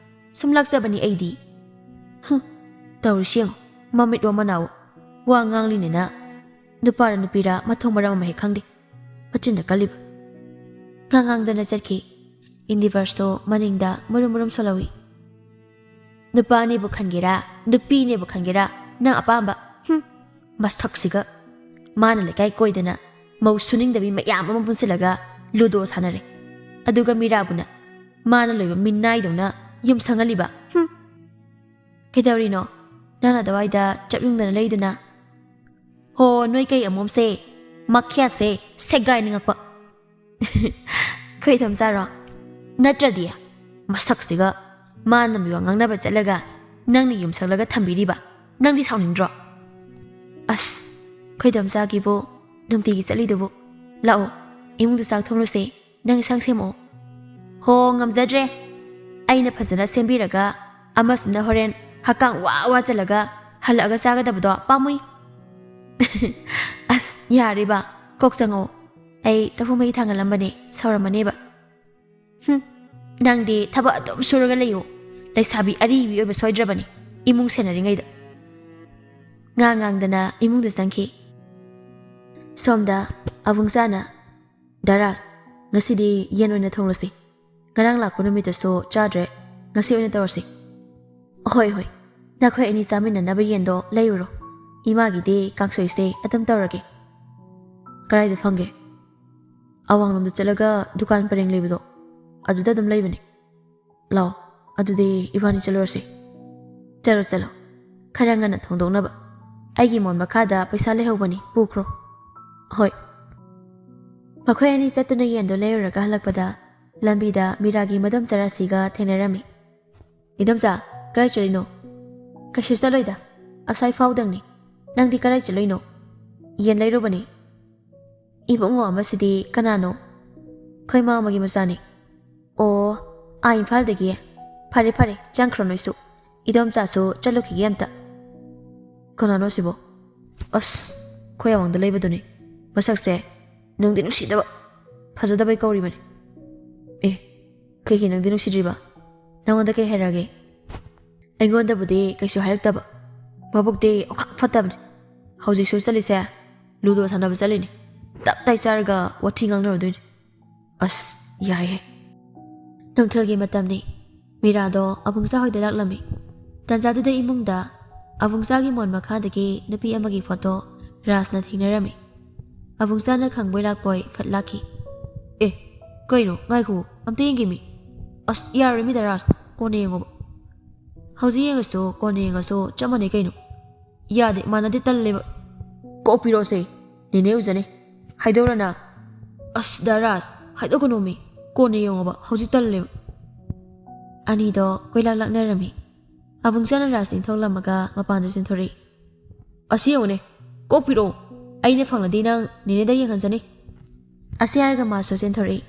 ꯁꯨꯝ ꯂꯥꯛꯆꯕꯅꯤ ꯑꯩꯗꯤ꯫ ꯍꯨꯝ, ꯇꯧꯔꯤꯁꯤ ꯌꯦꯡꯉꯨ, ꯃꯃꯤꯠ ꯋꯥ ꯃꯅꯥꯎ꯫ ꯋꯥ ꯉꯥꯡꯂꯤꯅꯤꯅ ꯅꯨꯄꯥꯔ ꯅꯨꯄꯤꯔ ꯃꯊꯣꯡ ꯃꯔꯝ ꯑꯃ ꯍꯦꯛ ꯈꯪꯗꯦ꯫ ꯃꯆꯤꯟꯅ ꯀꯜꯂꯤꯕ꯫ ꯉꯥꯡꯉꯥꯡꯗꯅ ꯆꯠꯈꯤ꯫ ꯏꯟꯗꯤꯚꯔꯁꯇꯣ ꯃꯅꯤꯡꯗ ꯃꯔꯨꯝ ꯃꯔꯨꯝ ꯁꯣꯜꯍꯧꯏ꯫ "ꯅꯨꯄꯥꯅꯦꯕꯨ ꯈꯟꯒꯦꯔꯥ, ꯅꯨꯄꯤꯅꯦꯕꯨ ꯈꯟꯒꯦꯔꯥ, ꯅꯪ ꯑꯄꯥꯝꯕ꯫ ꯍꯨꯝ, ꯃꯁꯛꯁꯤꯒ꯫ ꯃꯥꯅ ꯂꯩꯀꯥꯏ ꯀꯣꯏꯗꯅ ꯃꯧ ꯁꯨꯅꯤꯡꯗꯕꯤ ꯃꯌꯥꯝ ꯑꯃ ꯄꯨꯟꯁꯤꯜꯂꯒ ꯂꯨꯗꯣ ꯁꯥꯟꯅꯔꯦ꯫ ꯑꯗꯨꯒ ꯃꯤꯔꯥꯕꯨꯅ ꯃꯥꯅ ꯂꯣꯏꯕ ꯃꯤꯅꯥꯏꯗꯧꯅ ꯌꯨꯝ ꯁꯪꯍꯜꯂꯤꯕ꯫ ꯍꯨꯝ꯫ ꯀꯩꯗꯧꯔꯤꯅꯣ? ꯅꯪꯅ ꯑꯗꯨꯋꯥꯏꯗ ꯆꯞ ꯌꯨꯡꯗꯅ ꯂꯩꯗꯨꯅ?" ꯍꯣ, ꯅꯣꯏ ꯀꯩ ꯑꯃꯣꯝꯁꯦ, ꯃꯈ꯭ꯌꯥꯁꯦ ꯁꯦꯒꯥꯏꯅꯤꯡꯉꯛꯄ꯫ "ꯈꯣꯏ ꯏꯗꯣꯝꯆꯥꯔꯣ? ꯅꯠꯇ꯭ꯔꯗꯤ ꯃꯁꯛꯁꯤꯒ, ꯃꯥꯅ ꯃꯤꯋꯥ ꯉꯥꯡꯅꯕ ꯆꯠꯂꯒ ꯅꯪꯅ ꯌꯨꯝ ꯁꯪꯂꯒ ꯊꯝꯕꯤꯔꯤꯕ꯫ ꯅꯪꯗꯤ ꯁꯥꯎꯅꯤꯡꯗ꯭ꯔꯣ?" "ꯑꯁ, ꯈꯣꯏ ꯏꯗꯣꯝꯆꯥꯒꯤꯕꯨ ꯅꯨꯡꯇꯤꯒꯤ ꯆꯠꯂꯤꯗꯨꯕꯨ꯫ ꯂꯥꯛꯑꯣ, ꯏꯃꯨꯡꯗ ꯆꯥꯛ ꯊꯣꯡꯂꯨꯁꯦ꯫ ꯅꯪ ꯏꯟꯁꯥꯡ ꯁꯦꯝꯃꯛꯑꯣ꯫" "ꯍꯣ, ꯉꯝꯖꯗ꯭ꯔꯦ꯫ ꯑꯩꯅ ꯐꯖꯅ ꯁꯦꯝꯕꯤꯔꯒ ꯑꯃꯁꯤꯅ ꯍꯣꯔꯦꯟ ꯍꯛꯀꯥꯡ ꯋꯥ ꯋꯥ ꯆꯜꯂꯒ ꯍꯜꯂꯛꯑꯒ ꯆꯥꯒꯗꯕꯗꯣ ꯄꯥꯝꯃꯨꯏ꯫" "ꯑꯁ, ꯌꯥꯔꯤꯕ, ꯀꯣꯛ ꯆꯪꯉꯛꯑꯣ꯫ ꯑꯩ ꯆꯐꯨ ꯃꯩ ꯊꯥꯡꯒꯠꯂꯝꯕꯅꯦ, ꯁꯧꯔꯝꯃꯅꯦꯕ꯫" "ꯍꯨꯝ, ꯅꯪꯗꯤ ꯊꯕꯛ ꯑꯗꯨꯝ ꯁꯨꯔꯒ ꯂꯩꯌꯨ꯫ ꯂꯩꯁꯥꯕꯤ ꯑꯔꯤꯕꯤ ꯑꯣꯏꯕ ꯁꯣꯏꯗ꯭ꯔꯕꯅꯤ, ꯏꯃꯨꯡ ꯁꯦꯟꯅꯔꯤꯉꯩꯗ꯫" ꯉꯥꯡ ꯉꯥꯡꯗꯅ ꯏꯃꯨꯡꯗ ꯆꯪꯈꯤ꯫ ꯁꯣꯝꯗ ꯑꯕꯨꯡꯆꯥꯅ, "ꯗꯥ ꯔꯥꯖ, ꯉꯁꯤꯗꯤ ꯌꯦꯟ ꯑꯣꯏꯅ ꯊꯣꯡꯂꯁꯤ꯫ ꯉꯔꯥꯡ ꯂꯥꯛꯄ ꯅꯨꯃꯤꯠꯇꯁꯨ ꯆꯥꯗ꯭ꯔꯦ, ꯉꯁꯤ ꯑꯣꯏꯅ ꯇꯧꯔꯁꯤ꯫" "ꯍꯣꯏ, ꯍꯣꯏ, ꯅꯈꯣꯏ ꯑꯅꯤ ꯆꯥꯃꯤꯟꯅꯅꯕ ꯌꯦꯟꯗꯣ ꯂꯩꯔꯨꯔꯣ꯫ ꯏꯃꯥꯒꯤꯗꯤ ꯀꯥꯡꯁꯣꯏꯁꯦ ꯑꯗꯨꯝ ꯇꯧꯔꯒꯦ꯫" "ꯀꯗꯥꯏꯗ ꯐꯪꯒꯦ?" "ꯑꯋꯥꯡꯂꯣꯝꯗ ꯆꯠꯂꯒ ꯗꯨꯀꯥꯟ ꯄꯔꯦꯡ ꯂꯩꯕꯗꯣ, ꯑꯗꯨꯗ ꯑꯗꯨꯝ ꯂꯩꯕꯅꯦ꯫" "ꯂꯥꯛꯑꯣ, ꯑꯗꯨꯗꯤ ꯏꯕꯥꯅꯤ ꯆꯠꯂꯨꯔꯁꯦ꯫" "ꯆꯠꯂꯣ, ꯆꯠꯂꯣ꯫ ꯈꯔ ꯉꯟꯅ ꯊꯣꯡꯗꯣꯛꯅꯕ꯫ ꯑꯩꯒꯤ ꯃꯣꯟ ꯃꯈꯥꯗ ꯄꯩꯁꯥ ꯂꯩꯍꯧꯕꯅꯤ, ꯄꯨꯈ꯭ꯔꯣ꯫" "ꯍꯣꯏ꯫" ꯃꯈꯣꯏ ꯑꯅꯤ ꯆꯠꯇꯨꯅ ꯌꯦꯟꯗꯣ ꯂꯩꯔꯨꯔꯒ ꯍꯜꯂꯛꯄꯗ, ꯂꯝꯕꯤꯗ ꯃꯤꯔꯥꯒꯤ ꯃꯗꯣꯝꯆꯥ ꯔꯥꯁꯤꯒ ꯊꯦꯡꯅꯔꯝꯃꯤ꯫ "ꯏꯗꯣꯝꯆꯥ, ꯀꯗꯥꯏ ꯆꯠꯂꯤꯅꯣ?" "ꯀꯩꯁꯨ ꯆꯠꯂꯣꯏꯗ, ꯑꯁꯥꯏ ꯐꯥꯎꯗꯪꯅꯤ꯫ ꯅꯪꯗꯤ ꯀꯗꯥꯏ ꯆꯠꯂꯨꯏꯅꯣ?" "ꯌꯦꯟ ꯂꯩꯔꯨꯕꯅꯤ꯫" "ꯏꯕꯨꯡꯉꯣ ꯑꯃꯁꯤꯗꯤ ꯀꯅꯥꯅꯣ?" "ꯑꯩꯈꯣꯏ ꯃꯥꯝꯃꯒꯤ ꯃꯆꯥꯅꯤ꯫" "ꯑꯣ, ꯑꯥ, ꯏꯝꯐꯥꯜꯗꯒꯤ? ꯐꯔꯦ ꯐꯔꯦ, ꯆꯪꯈ꯭ꯔꯣ ꯅꯣꯏꯁꯨ꯫ ꯏꯗꯣꯝꯆꯥꯁꯨ ꯆꯠꯂꯨꯈꯤꯒꯦ ꯑꯝꯇ꯫" "ꯀꯅꯥꯅꯣ ꯁꯤꯕꯣ?" "ꯑꯁ, ꯑꯩꯈꯣꯏ ꯑꯋꯥꯡꯗ ꯂꯩꯕꯗꯨꯅꯤ꯫ ꯃꯁꯛꯁꯦ ꯅꯨꯡꯗꯤ ꯅꯨꯡꯁꯤꯗꯕ, ꯐꯖꯗꯕꯩ ꯀꯧꯔꯤꯕꯅꯤ꯫" "ꯑꯦ, ꯀꯩꯒꯤ ꯅꯪꯗꯤ ꯅꯨꯡꯁꯤꯗ꯭ꯔꯤꯕ? ꯅꯪꯉꯣꯟꯗ ꯀꯩ ꯍꯥꯏꯔꯛꯑꯒꯦ?" "ꯑꯩꯉꯣꯟꯗꯕꯨꯗꯤ ꯀꯩꯁꯨ ꯍꯥꯏꯔꯛꯇꯕ꯫ ꯃꯕꯨꯛꯇꯤ ꯑꯣꯈꯥꯛ ꯐꯠꯇꯕꯅꯤ꯫ ꯍꯧꯖꯤꯛꯁꯨ ꯆꯠꯂꯤꯁꯦ ꯂꯨꯗꯣ ꯁꯥꯟꯅꯕ ꯆꯠꯂꯤꯅꯤ꯫ ꯇꯞ ꯇꯥꯏ ꯆꯥꯔꯒ ꯋꯥꯊꯤ ꯉꯥꯡꯅꯔꯨꯗꯣꯏꯅꯤ꯫" "ꯑꯁ, ꯌꯥꯏꯍꯦ꯫" ꯅꯨꯡꯊꯤꯜꯒꯤ ꯃꯇꯝꯅꯤ꯫ ꯃꯤꯔꯥꯗꯣ ꯑꯕꯨꯡꯆꯥ ꯍꯣꯏꯗ ꯂꯥꯛꯂꯝꯃꯤ꯫ ꯇꯥꯟꯖꯥꯗꯨꯗ ꯏꯃꯨꯡꯗ ꯑꯕꯨꯡꯆꯥꯒꯤ ꯃꯣꯟ ꯃꯈꯥꯗꯒꯤ ꯅꯨꯄꯤ ꯑꯃꯒꯤ ꯐꯣꯇꯣ ꯔꯥꯖꯅ ꯊꯦꯡꯅꯔꯝꯃꯤ꯫ ꯑꯕꯨꯡꯆꯥꯅ ꯈꯪꯕꯣꯏ ꯂꯥꯛꯄꯣꯏ ꯐꯠ ꯂꯥꯛꯈꯤ꯫ "ꯑꯦ, ꯀꯩꯅꯣ? ꯉꯥꯏꯈꯣ, ꯑꯝꯇ ꯌꯦꯡꯒꯦꯃꯤ꯫ ꯑꯁ, ꯌꯥꯔꯣꯏ ꯃꯤꯗ ꯔꯥꯖ, ꯀꯣꯟꯅ ꯌꯦꯡꯉꯣꯕ꯫" "ꯍꯧꯖꯤꯛ ꯌꯦꯡꯉꯁꯨ ꯀꯣꯟꯅ ꯌꯦꯡꯉꯁꯨ ꯆꯞ ꯃꯥꯟꯅꯩ ꯀꯩꯅꯣ꯫" "ꯌꯥꯗꯦ, ꯃꯥꯟꯅꯗꯦ, ꯇꯜꯂꯦꯕ꯫" "ꯀꯣꯛ ꯄꯤꯔꯛꯑꯣꯁꯦ, ꯅꯦꯅꯦ ꯎꯖꯅꯤ꯫ ꯍꯥꯏꯗꯧꯔꯅ?" "ꯑꯁ, ꯗꯥ ꯔꯥꯖ, ꯍꯥꯏꯗꯣꯛꯀꯅꯣꯃꯤ꯫ ꯀꯣꯟꯅ ꯌꯦꯡꯉꯣꯕ, ꯍꯧꯖꯤꯛ ꯇꯜꯂꯦꯕ꯫" ꯑꯅꯤꯗꯣ ꯀꯣꯏꯂꯥꯛ ꯂꯥꯛꯅꯔꯝꯃꯤ꯫ ꯑꯕꯨꯡꯆꯥꯅ ꯔꯥꯖ ꯏꯟꯊꯣꯛꯂꯝꯃꯒ ꯃꯄꯥꯟꯗ ꯆꯦꯟꯊꯣꯔꯛꯏ꯫ "ꯑꯁꯤ ꯌꯦꯡꯉꯨꯅꯦ, ꯀꯣꯛ ꯄꯤꯔꯛꯑꯣ꯫ ꯑꯩꯅ ꯐꯪꯂꯗꯤ ꯅꯪ ꯅꯦꯅꯦꯗ ꯌꯦꯡꯍꯟꯖꯅꯤ꯫" ꯑꯁꯤ ꯍꯥꯏꯔꯒ ꯃꯥꯁꯨ ꯆꯦꯟꯊꯣꯔꯛꯏ꯫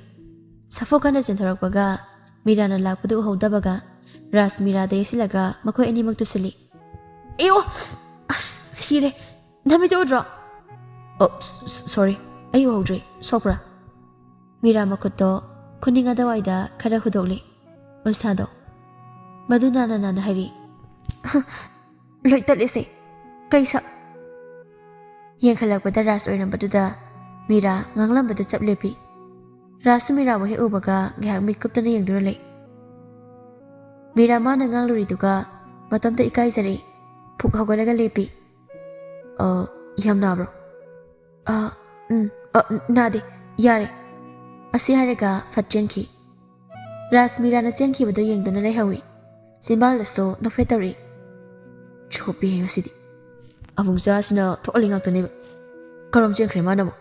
ꯁꯥꯐꯨ ꯀꯟꯅ ꯆꯦꯟꯊꯣꯔꯛꯄꯒ ꯃꯤꯔꯥꯅ ꯂꯥꯛꯄꯗꯨ ꯎꯍꯧꯗꯕꯒ ꯔꯥꯖ ꯃꯤꯔꯥꯗ ꯌꯩꯁꯤꯜꯂꯒ ꯃꯈꯣꯏ ꯑꯅꯤꯃꯛ ꯇꯨꯁꯤꯜꯂꯤ꯫ "ꯑꯦꯌꯣ! ꯑꯁ, ꯁꯤꯔꯦ꯫ ꯅꯃꯤꯠꯇ ꯎꯗ꯭ꯔꯣ?" "ꯑꯣ, ꯁ-, ꯁ-, ꯁꯣꯔꯤ, ꯑꯩ ꯎꯍꯧꯗ꯭ꯔꯦ꯫ ꯁꯣꯛꯄ꯭ꯔꯥ?" ꯃꯤꯔꯥ ꯃꯈꯨꯠꯇꯣ ꯈꯨꯅꯤꯡ ꯑꯗꯨꯋꯥꯏꯗ ꯈꯔ ꯍꯨꯗꯣꯛꯂꯤ꯫ ꯎꯟꯁꯥꯗꯣ ꯃꯗꯨ ꯅꯥꯅ ꯅꯥꯅ ꯍꯥꯏꯔꯤ꯫ "ꯂꯣꯏ ꯇꯠꯂꯦꯁꯦ꯫ ꯀꯩ ꯁ-" ꯌꯦꯡꯈꯠꯂꯛꯄꯗ ꯔꯥꯖ ꯑꯣꯏꯔꯝꯕꯗꯨꯗ ꯃꯤꯔꯥ ꯉꯥꯡꯂꯝꯕꯗ ꯆꯞ ꯂꯦꯞꯄꯤ꯫ ꯔꯥꯖꯁꯨ ꯃꯤꯔꯥꯕꯨ ꯍꯦꯛ ꯎꯕꯒ ꯉꯥꯏꯍꯥꯛ ꯃꯤꯠ ꯀꯨꯞꯇꯅ ꯌꯦꯡꯗꯨꯅ ꯂꯩ꯫ ꯃꯤꯔꯥ ꯃꯥꯅ ꯉꯥꯡꯂꯨꯔꯤꯗꯨꯒ ꯃꯇꯣꯝꯇ ꯏꯀꯥꯏꯖꯔꯛꯏ꯫ ꯐꯨꯛ ꯍꯧꯒꯠꯂꯒ ꯂꯦꯞꯄꯤ꯫ "ꯑ, ꯌꯥꯝ ꯅꯥꯕ꯭ꯔꯣ?" "ꯑ, ꯎꯝ, ꯑ, ꯅꯥꯗꯦ, ꯌꯥꯔꯦ꯫" ꯑꯁꯤ ꯍꯥꯏꯔꯒ ꯐꯠ ꯆꯦꯟꯈꯤ꯫ ꯔꯥꯖ ꯃꯤꯔꯥꯅ ꯆꯦꯟꯈꯤꯕꯗꯨ ꯌꯦꯡꯗꯨꯅ ꯂꯩꯍꯧꯏ꯫ ꯆꯤꯟꯕꯥꯜꯗꯁꯨ ꯅꯣꯛꯐꯦꯠ ꯇꯧꯔꯤ꯫ "ꯆꯣꯞꯄꯤꯍꯦ ꯉꯁꯤꯗꯤ꯫ ꯑꯕꯨꯡꯆꯥꯁꯤꯅ ꯊꯣꯛꯍꯜꯂꯤ ꯉꯥꯛꯇꯅꯦꯕ꯫ ꯀꯔꯣꯝ ꯆꯦꯟꯈ꯭ꯔꯦ ꯃꯥꯅꯕꯨ?"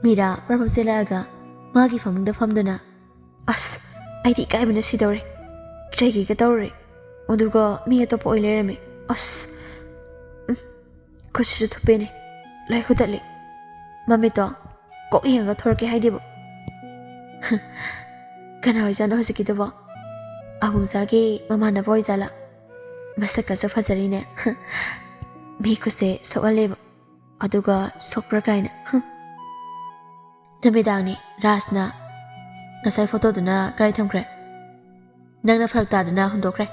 ꯃꯤꯔꯥ ꯄ꯭ꯔꯞ ꯄ꯭ꯔꯞ ꯆꯦꯜꯂꯛꯑꯒ ꯃꯥꯒꯤ ꯐꯃꯨꯡꯗ ꯐꯝꯗꯨꯅ, "ꯑꯁ, ꯑꯩꯗꯤ ꯏꯀꯥꯏꯕꯅ ꯁꯤꯗꯧꯔꯦ꯫ ꯆꯩꯒꯦꯒ ꯇꯧꯔꯨꯔꯦ꯫ ꯑꯗꯨꯒ ꯃꯤ ꯑꯇꯣꯞꯄ ꯑꯣꯏ ꯂꯩꯔꯝꯃꯦ꯫ ꯑꯁ, ꯎꯝ, ꯈꯨꯠꯁꯤꯁꯨ ꯊꯨꯞꯄꯦꯅꯦ꯫ ꯂꯣꯏ ꯍꯨꯗꯠꯂꯦ꯫" ꯃꯃꯤꯠꯇꯣ ꯀꯣꯛ ꯌꯦꯡꯉꯒ ꯊꯣꯔꯛꯀꯦ ꯍꯥꯏꯗꯦꯕ꯫ ꯀꯅꯥ ꯑꯣꯏꯖꯥꯠꯅꯣ ꯍꯧꯖꯤꯛꯀꯤꯗꯨꯕꯣ? ꯑꯍꯨꯝꯖꯥꯒꯤ ꯃꯃꯥꯟꯅꯕ ꯑꯣꯏꯖꯥꯠꯂꯥ? ꯃꯁꯛꯀꯁꯨ ꯐꯖꯔꯤꯅꯦ꯫ ꯃꯤ ꯈꯨꯠꯁꯦ ꯁꯣꯛꯍꯜꯂꯦꯕ꯫ ꯑꯗꯨꯒ ꯁꯣꯛꯄ꯭ꯔꯥ ꯀꯥꯏꯅ꯫ ꯍꯨꯝ꯫ ꯅꯨꯃꯤꯗꯥꯡꯅꯤ꯫ ꯔꯥꯖꯅ ꯉꯁꯥꯏ ꯐꯣꯇꯣꯗꯨꯅ ꯀꯗꯥꯏ ꯊꯝꯈ꯭ꯔꯦ? ꯅꯪꯅ ꯐꯔꯛ ꯇꯥꯗꯅ ꯍꯨꯟꯗꯣꯛꯈ꯭ꯔꯦ꯫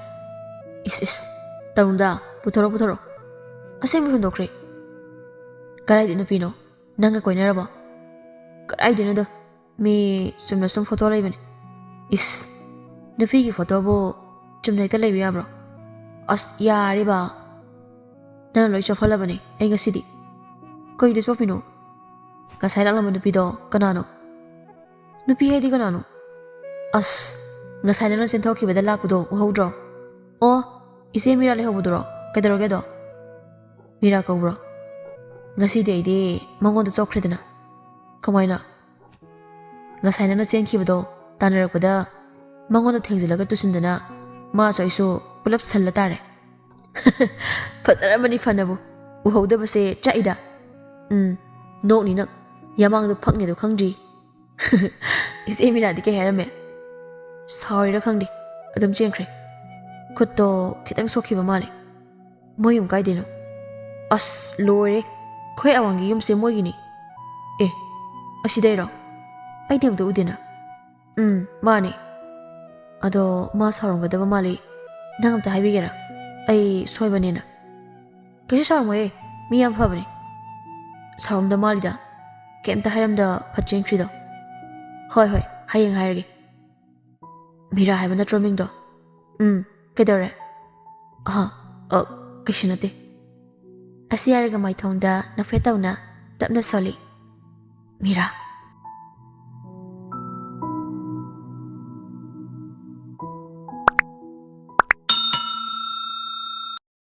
ꯏꯁ ꯏꯁ꯫ ꯇꯧꯅꯨꯗ꯫ ꯄꯨꯊꯣꯔꯛꯑꯣ, ꯄꯨꯊꯣꯔꯛꯑꯣ꯫ ꯑꯁꯦꯡꯕ ꯍꯨꯟꯗꯣꯛꯈ꯭ꯔꯦ꯫ ꯀꯗꯥꯏꯗ ꯅꯨꯄꯤꯅꯣ? ꯅꯪꯒ ꯀꯣꯏꯅꯔꯕꯣ? ꯀꯗꯥꯏꯗꯩꯅꯣꯗ? ꯃꯤ ꯆꯨꯝꯅ ꯁꯨꯝ ꯐꯣꯇꯣ ꯂꯩꯕꯅꯦ꯫ ꯏꯁ꯫ ꯅꯨꯄꯤꯒꯤ ꯐꯣꯇꯣꯕꯨ ꯆꯨꯝꯅ ꯍꯦꯛꯇ ꯂꯩꯕ ꯌꯥꯕ꯭ꯔꯣ? ꯑꯁ, ꯌꯥꯔꯦꯕ꯫ ꯅꯪꯅ ꯂꯣꯏ ꯆꯣꯞꯍꯜꯂꯕꯅꯦ ꯑꯩ ꯉꯁꯤꯗꯤ꯫ ꯀꯩꯗ ꯆꯣꯞꯄꯤꯅꯣ? ꯉꯁꯥꯏ ꯂꯥꯛꯂꯝꯕ ꯅꯨꯄꯤꯗꯣ ꯀꯅꯥꯅꯣ? ꯅꯨꯄꯤ ꯍꯥꯏꯗꯤ ꯀꯅꯥꯅꯣ? ꯑꯁ, ꯉꯁꯥꯏ ꯅꯪꯅ ꯆꯦꯟꯊꯣꯛꯈꯤꯕꯗ ꯂꯥꯛꯄꯗꯣ ꯎꯍꯧꯗ꯭ꯔꯣ? ꯑꯣ, ꯏꯆꯦ ꯃꯤꯔꯥ ꯂꯩꯍꯧꯕꯗꯨꯔꯣ? ꯀꯩꯗꯧꯔꯒꯦꯗꯣ? ꯃꯤꯔꯥ ꯀꯧꯕ꯭ꯔꯣ? ꯉꯁꯤꯗꯤ ꯑꯩꯗꯤ ꯃꯉꯣꯟꯗ ꯆꯣꯞꯈ꯭ꯔꯦꯗꯅ꯫ ꯀꯃꯥꯏꯅ? ꯉꯁꯥꯏ ꯅꯪꯅ ꯆꯦꯟꯈꯤꯕꯗꯣ ꯇꯥꯟꯅꯔꯛꯄꯗ ꯃꯉꯣꯟꯗ ꯊꯦꯡꯖꯤꯜꯂꯒ ꯇꯨꯁꯤꯟꯗꯅ ꯃꯥꯁꯨ ꯑꯩꯁꯨ ꯄꯨꯂꯞ ꯁꯜꯂ ꯇꯥꯔꯦ꯫ ꯐꯖꯔꯝꯃꯅꯤ ꯐꯅꯕꯨ꯫ ꯎꯍꯧꯗꯕꯁꯦ ꯆꯥꯛꯏꯗ꯫ ꯎꯝ, ꯅꯣꯛꯅꯤ ꯅꯪ꯫ ꯌꯥꯃꯥꯡꯗꯣ ꯐꯛꯅꯦꯗꯣ ꯈꯪꯗ꯭ꯔꯤ꯫ ꯏꯆꯦ ꯃꯤꯔꯥꯗꯤ ꯀꯩ ꯍꯥꯏꯔꯝꯃꯦ? ꯁꯥꯎꯔꯤꯔꯥ ꯈꯪꯗꯦ, ꯑꯗꯨꯝ ꯆꯦꯟꯈ꯭ꯔꯦ꯫ ꯈꯨꯠꯇꯣ ꯈꯤꯇꯪ ꯁꯣꯛꯈꯤꯕ ꯃꯥꯜꯂꯦ꯫ ꯃꯣꯏ ꯌꯨꯝ ꯀꯥꯏꯗꯩꯅꯣ? ꯑꯁ, ꯂꯣꯏꯔꯦ꯫ ꯑꯩꯈꯣꯏ ꯑꯋꯥꯡꯒꯤ ꯌꯨꯝꯁꯦ ꯃꯣꯏꯒꯤꯅꯤ꯫ ꯑꯦ, ꯑꯁꯤꯗꯩꯔꯣ? ꯑꯩꯗꯤ ꯑꯝꯇ ꯎꯗꯦꯅ꯫ ꯎꯝ, ꯃꯥꯅꯦ꯫ ꯑꯗꯣ ꯃꯥ ꯁꯥꯎꯔꯝꯒꯗꯕ ꯃꯥꯜꯂꯤ꯫ ꯅꯪ ꯑꯝꯇ ꯍꯥꯏꯕꯤꯒꯦꯔꯥ? ꯑꯩ ꯁꯣꯏꯕꯅꯦꯅ꯫ ꯀꯩꯁꯨ ꯁꯥꯎꯔꯝꯃꯣꯏꯌꯦ, ꯃꯤ ꯌꯥꯝ ꯐꯕꯅꯦ꯫ ꯁꯥꯎꯔꯝꯗ ꯃꯥꯜꯂꯤꯗ, ꯀꯩꯝꯇ ꯍꯥꯏꯔꯝꯗ ꯐꯠ ꯆꯦꯟꯈ꯭ꯔꯤꯗꯣ꯫ ꯍꯣꯏ, ꯍꯣꯏ, ꯍꯌꯦꯡ ꯍꯥꯏꯔꯒꯦ꯫ ꯃꯤꯔꯥ ꯍꯥꯏꯕ ꯅꯠꯇ꯭ꯔꯣ ꯃꯤꯡꯗꯣ? ꯎꯝ, ꯀꯩꯗꯧꯔꯦ? ꯑꯍ, ꯑ, ꯀꯩꯁꯨ ꯅꯠꯇꯦ꯫ ꯑꯁꯤ ꯍꯥꯏꯔꯒ ꯃꯥꯏꯊꯣꯡꯗ ꯅꯣꯛꯐꯦꯠ ꯇꯧꯅ ꯇꯞꯅ ꯁꯣꯜꯂꯤ꯫ ꯃꯤꯔꯥ꯫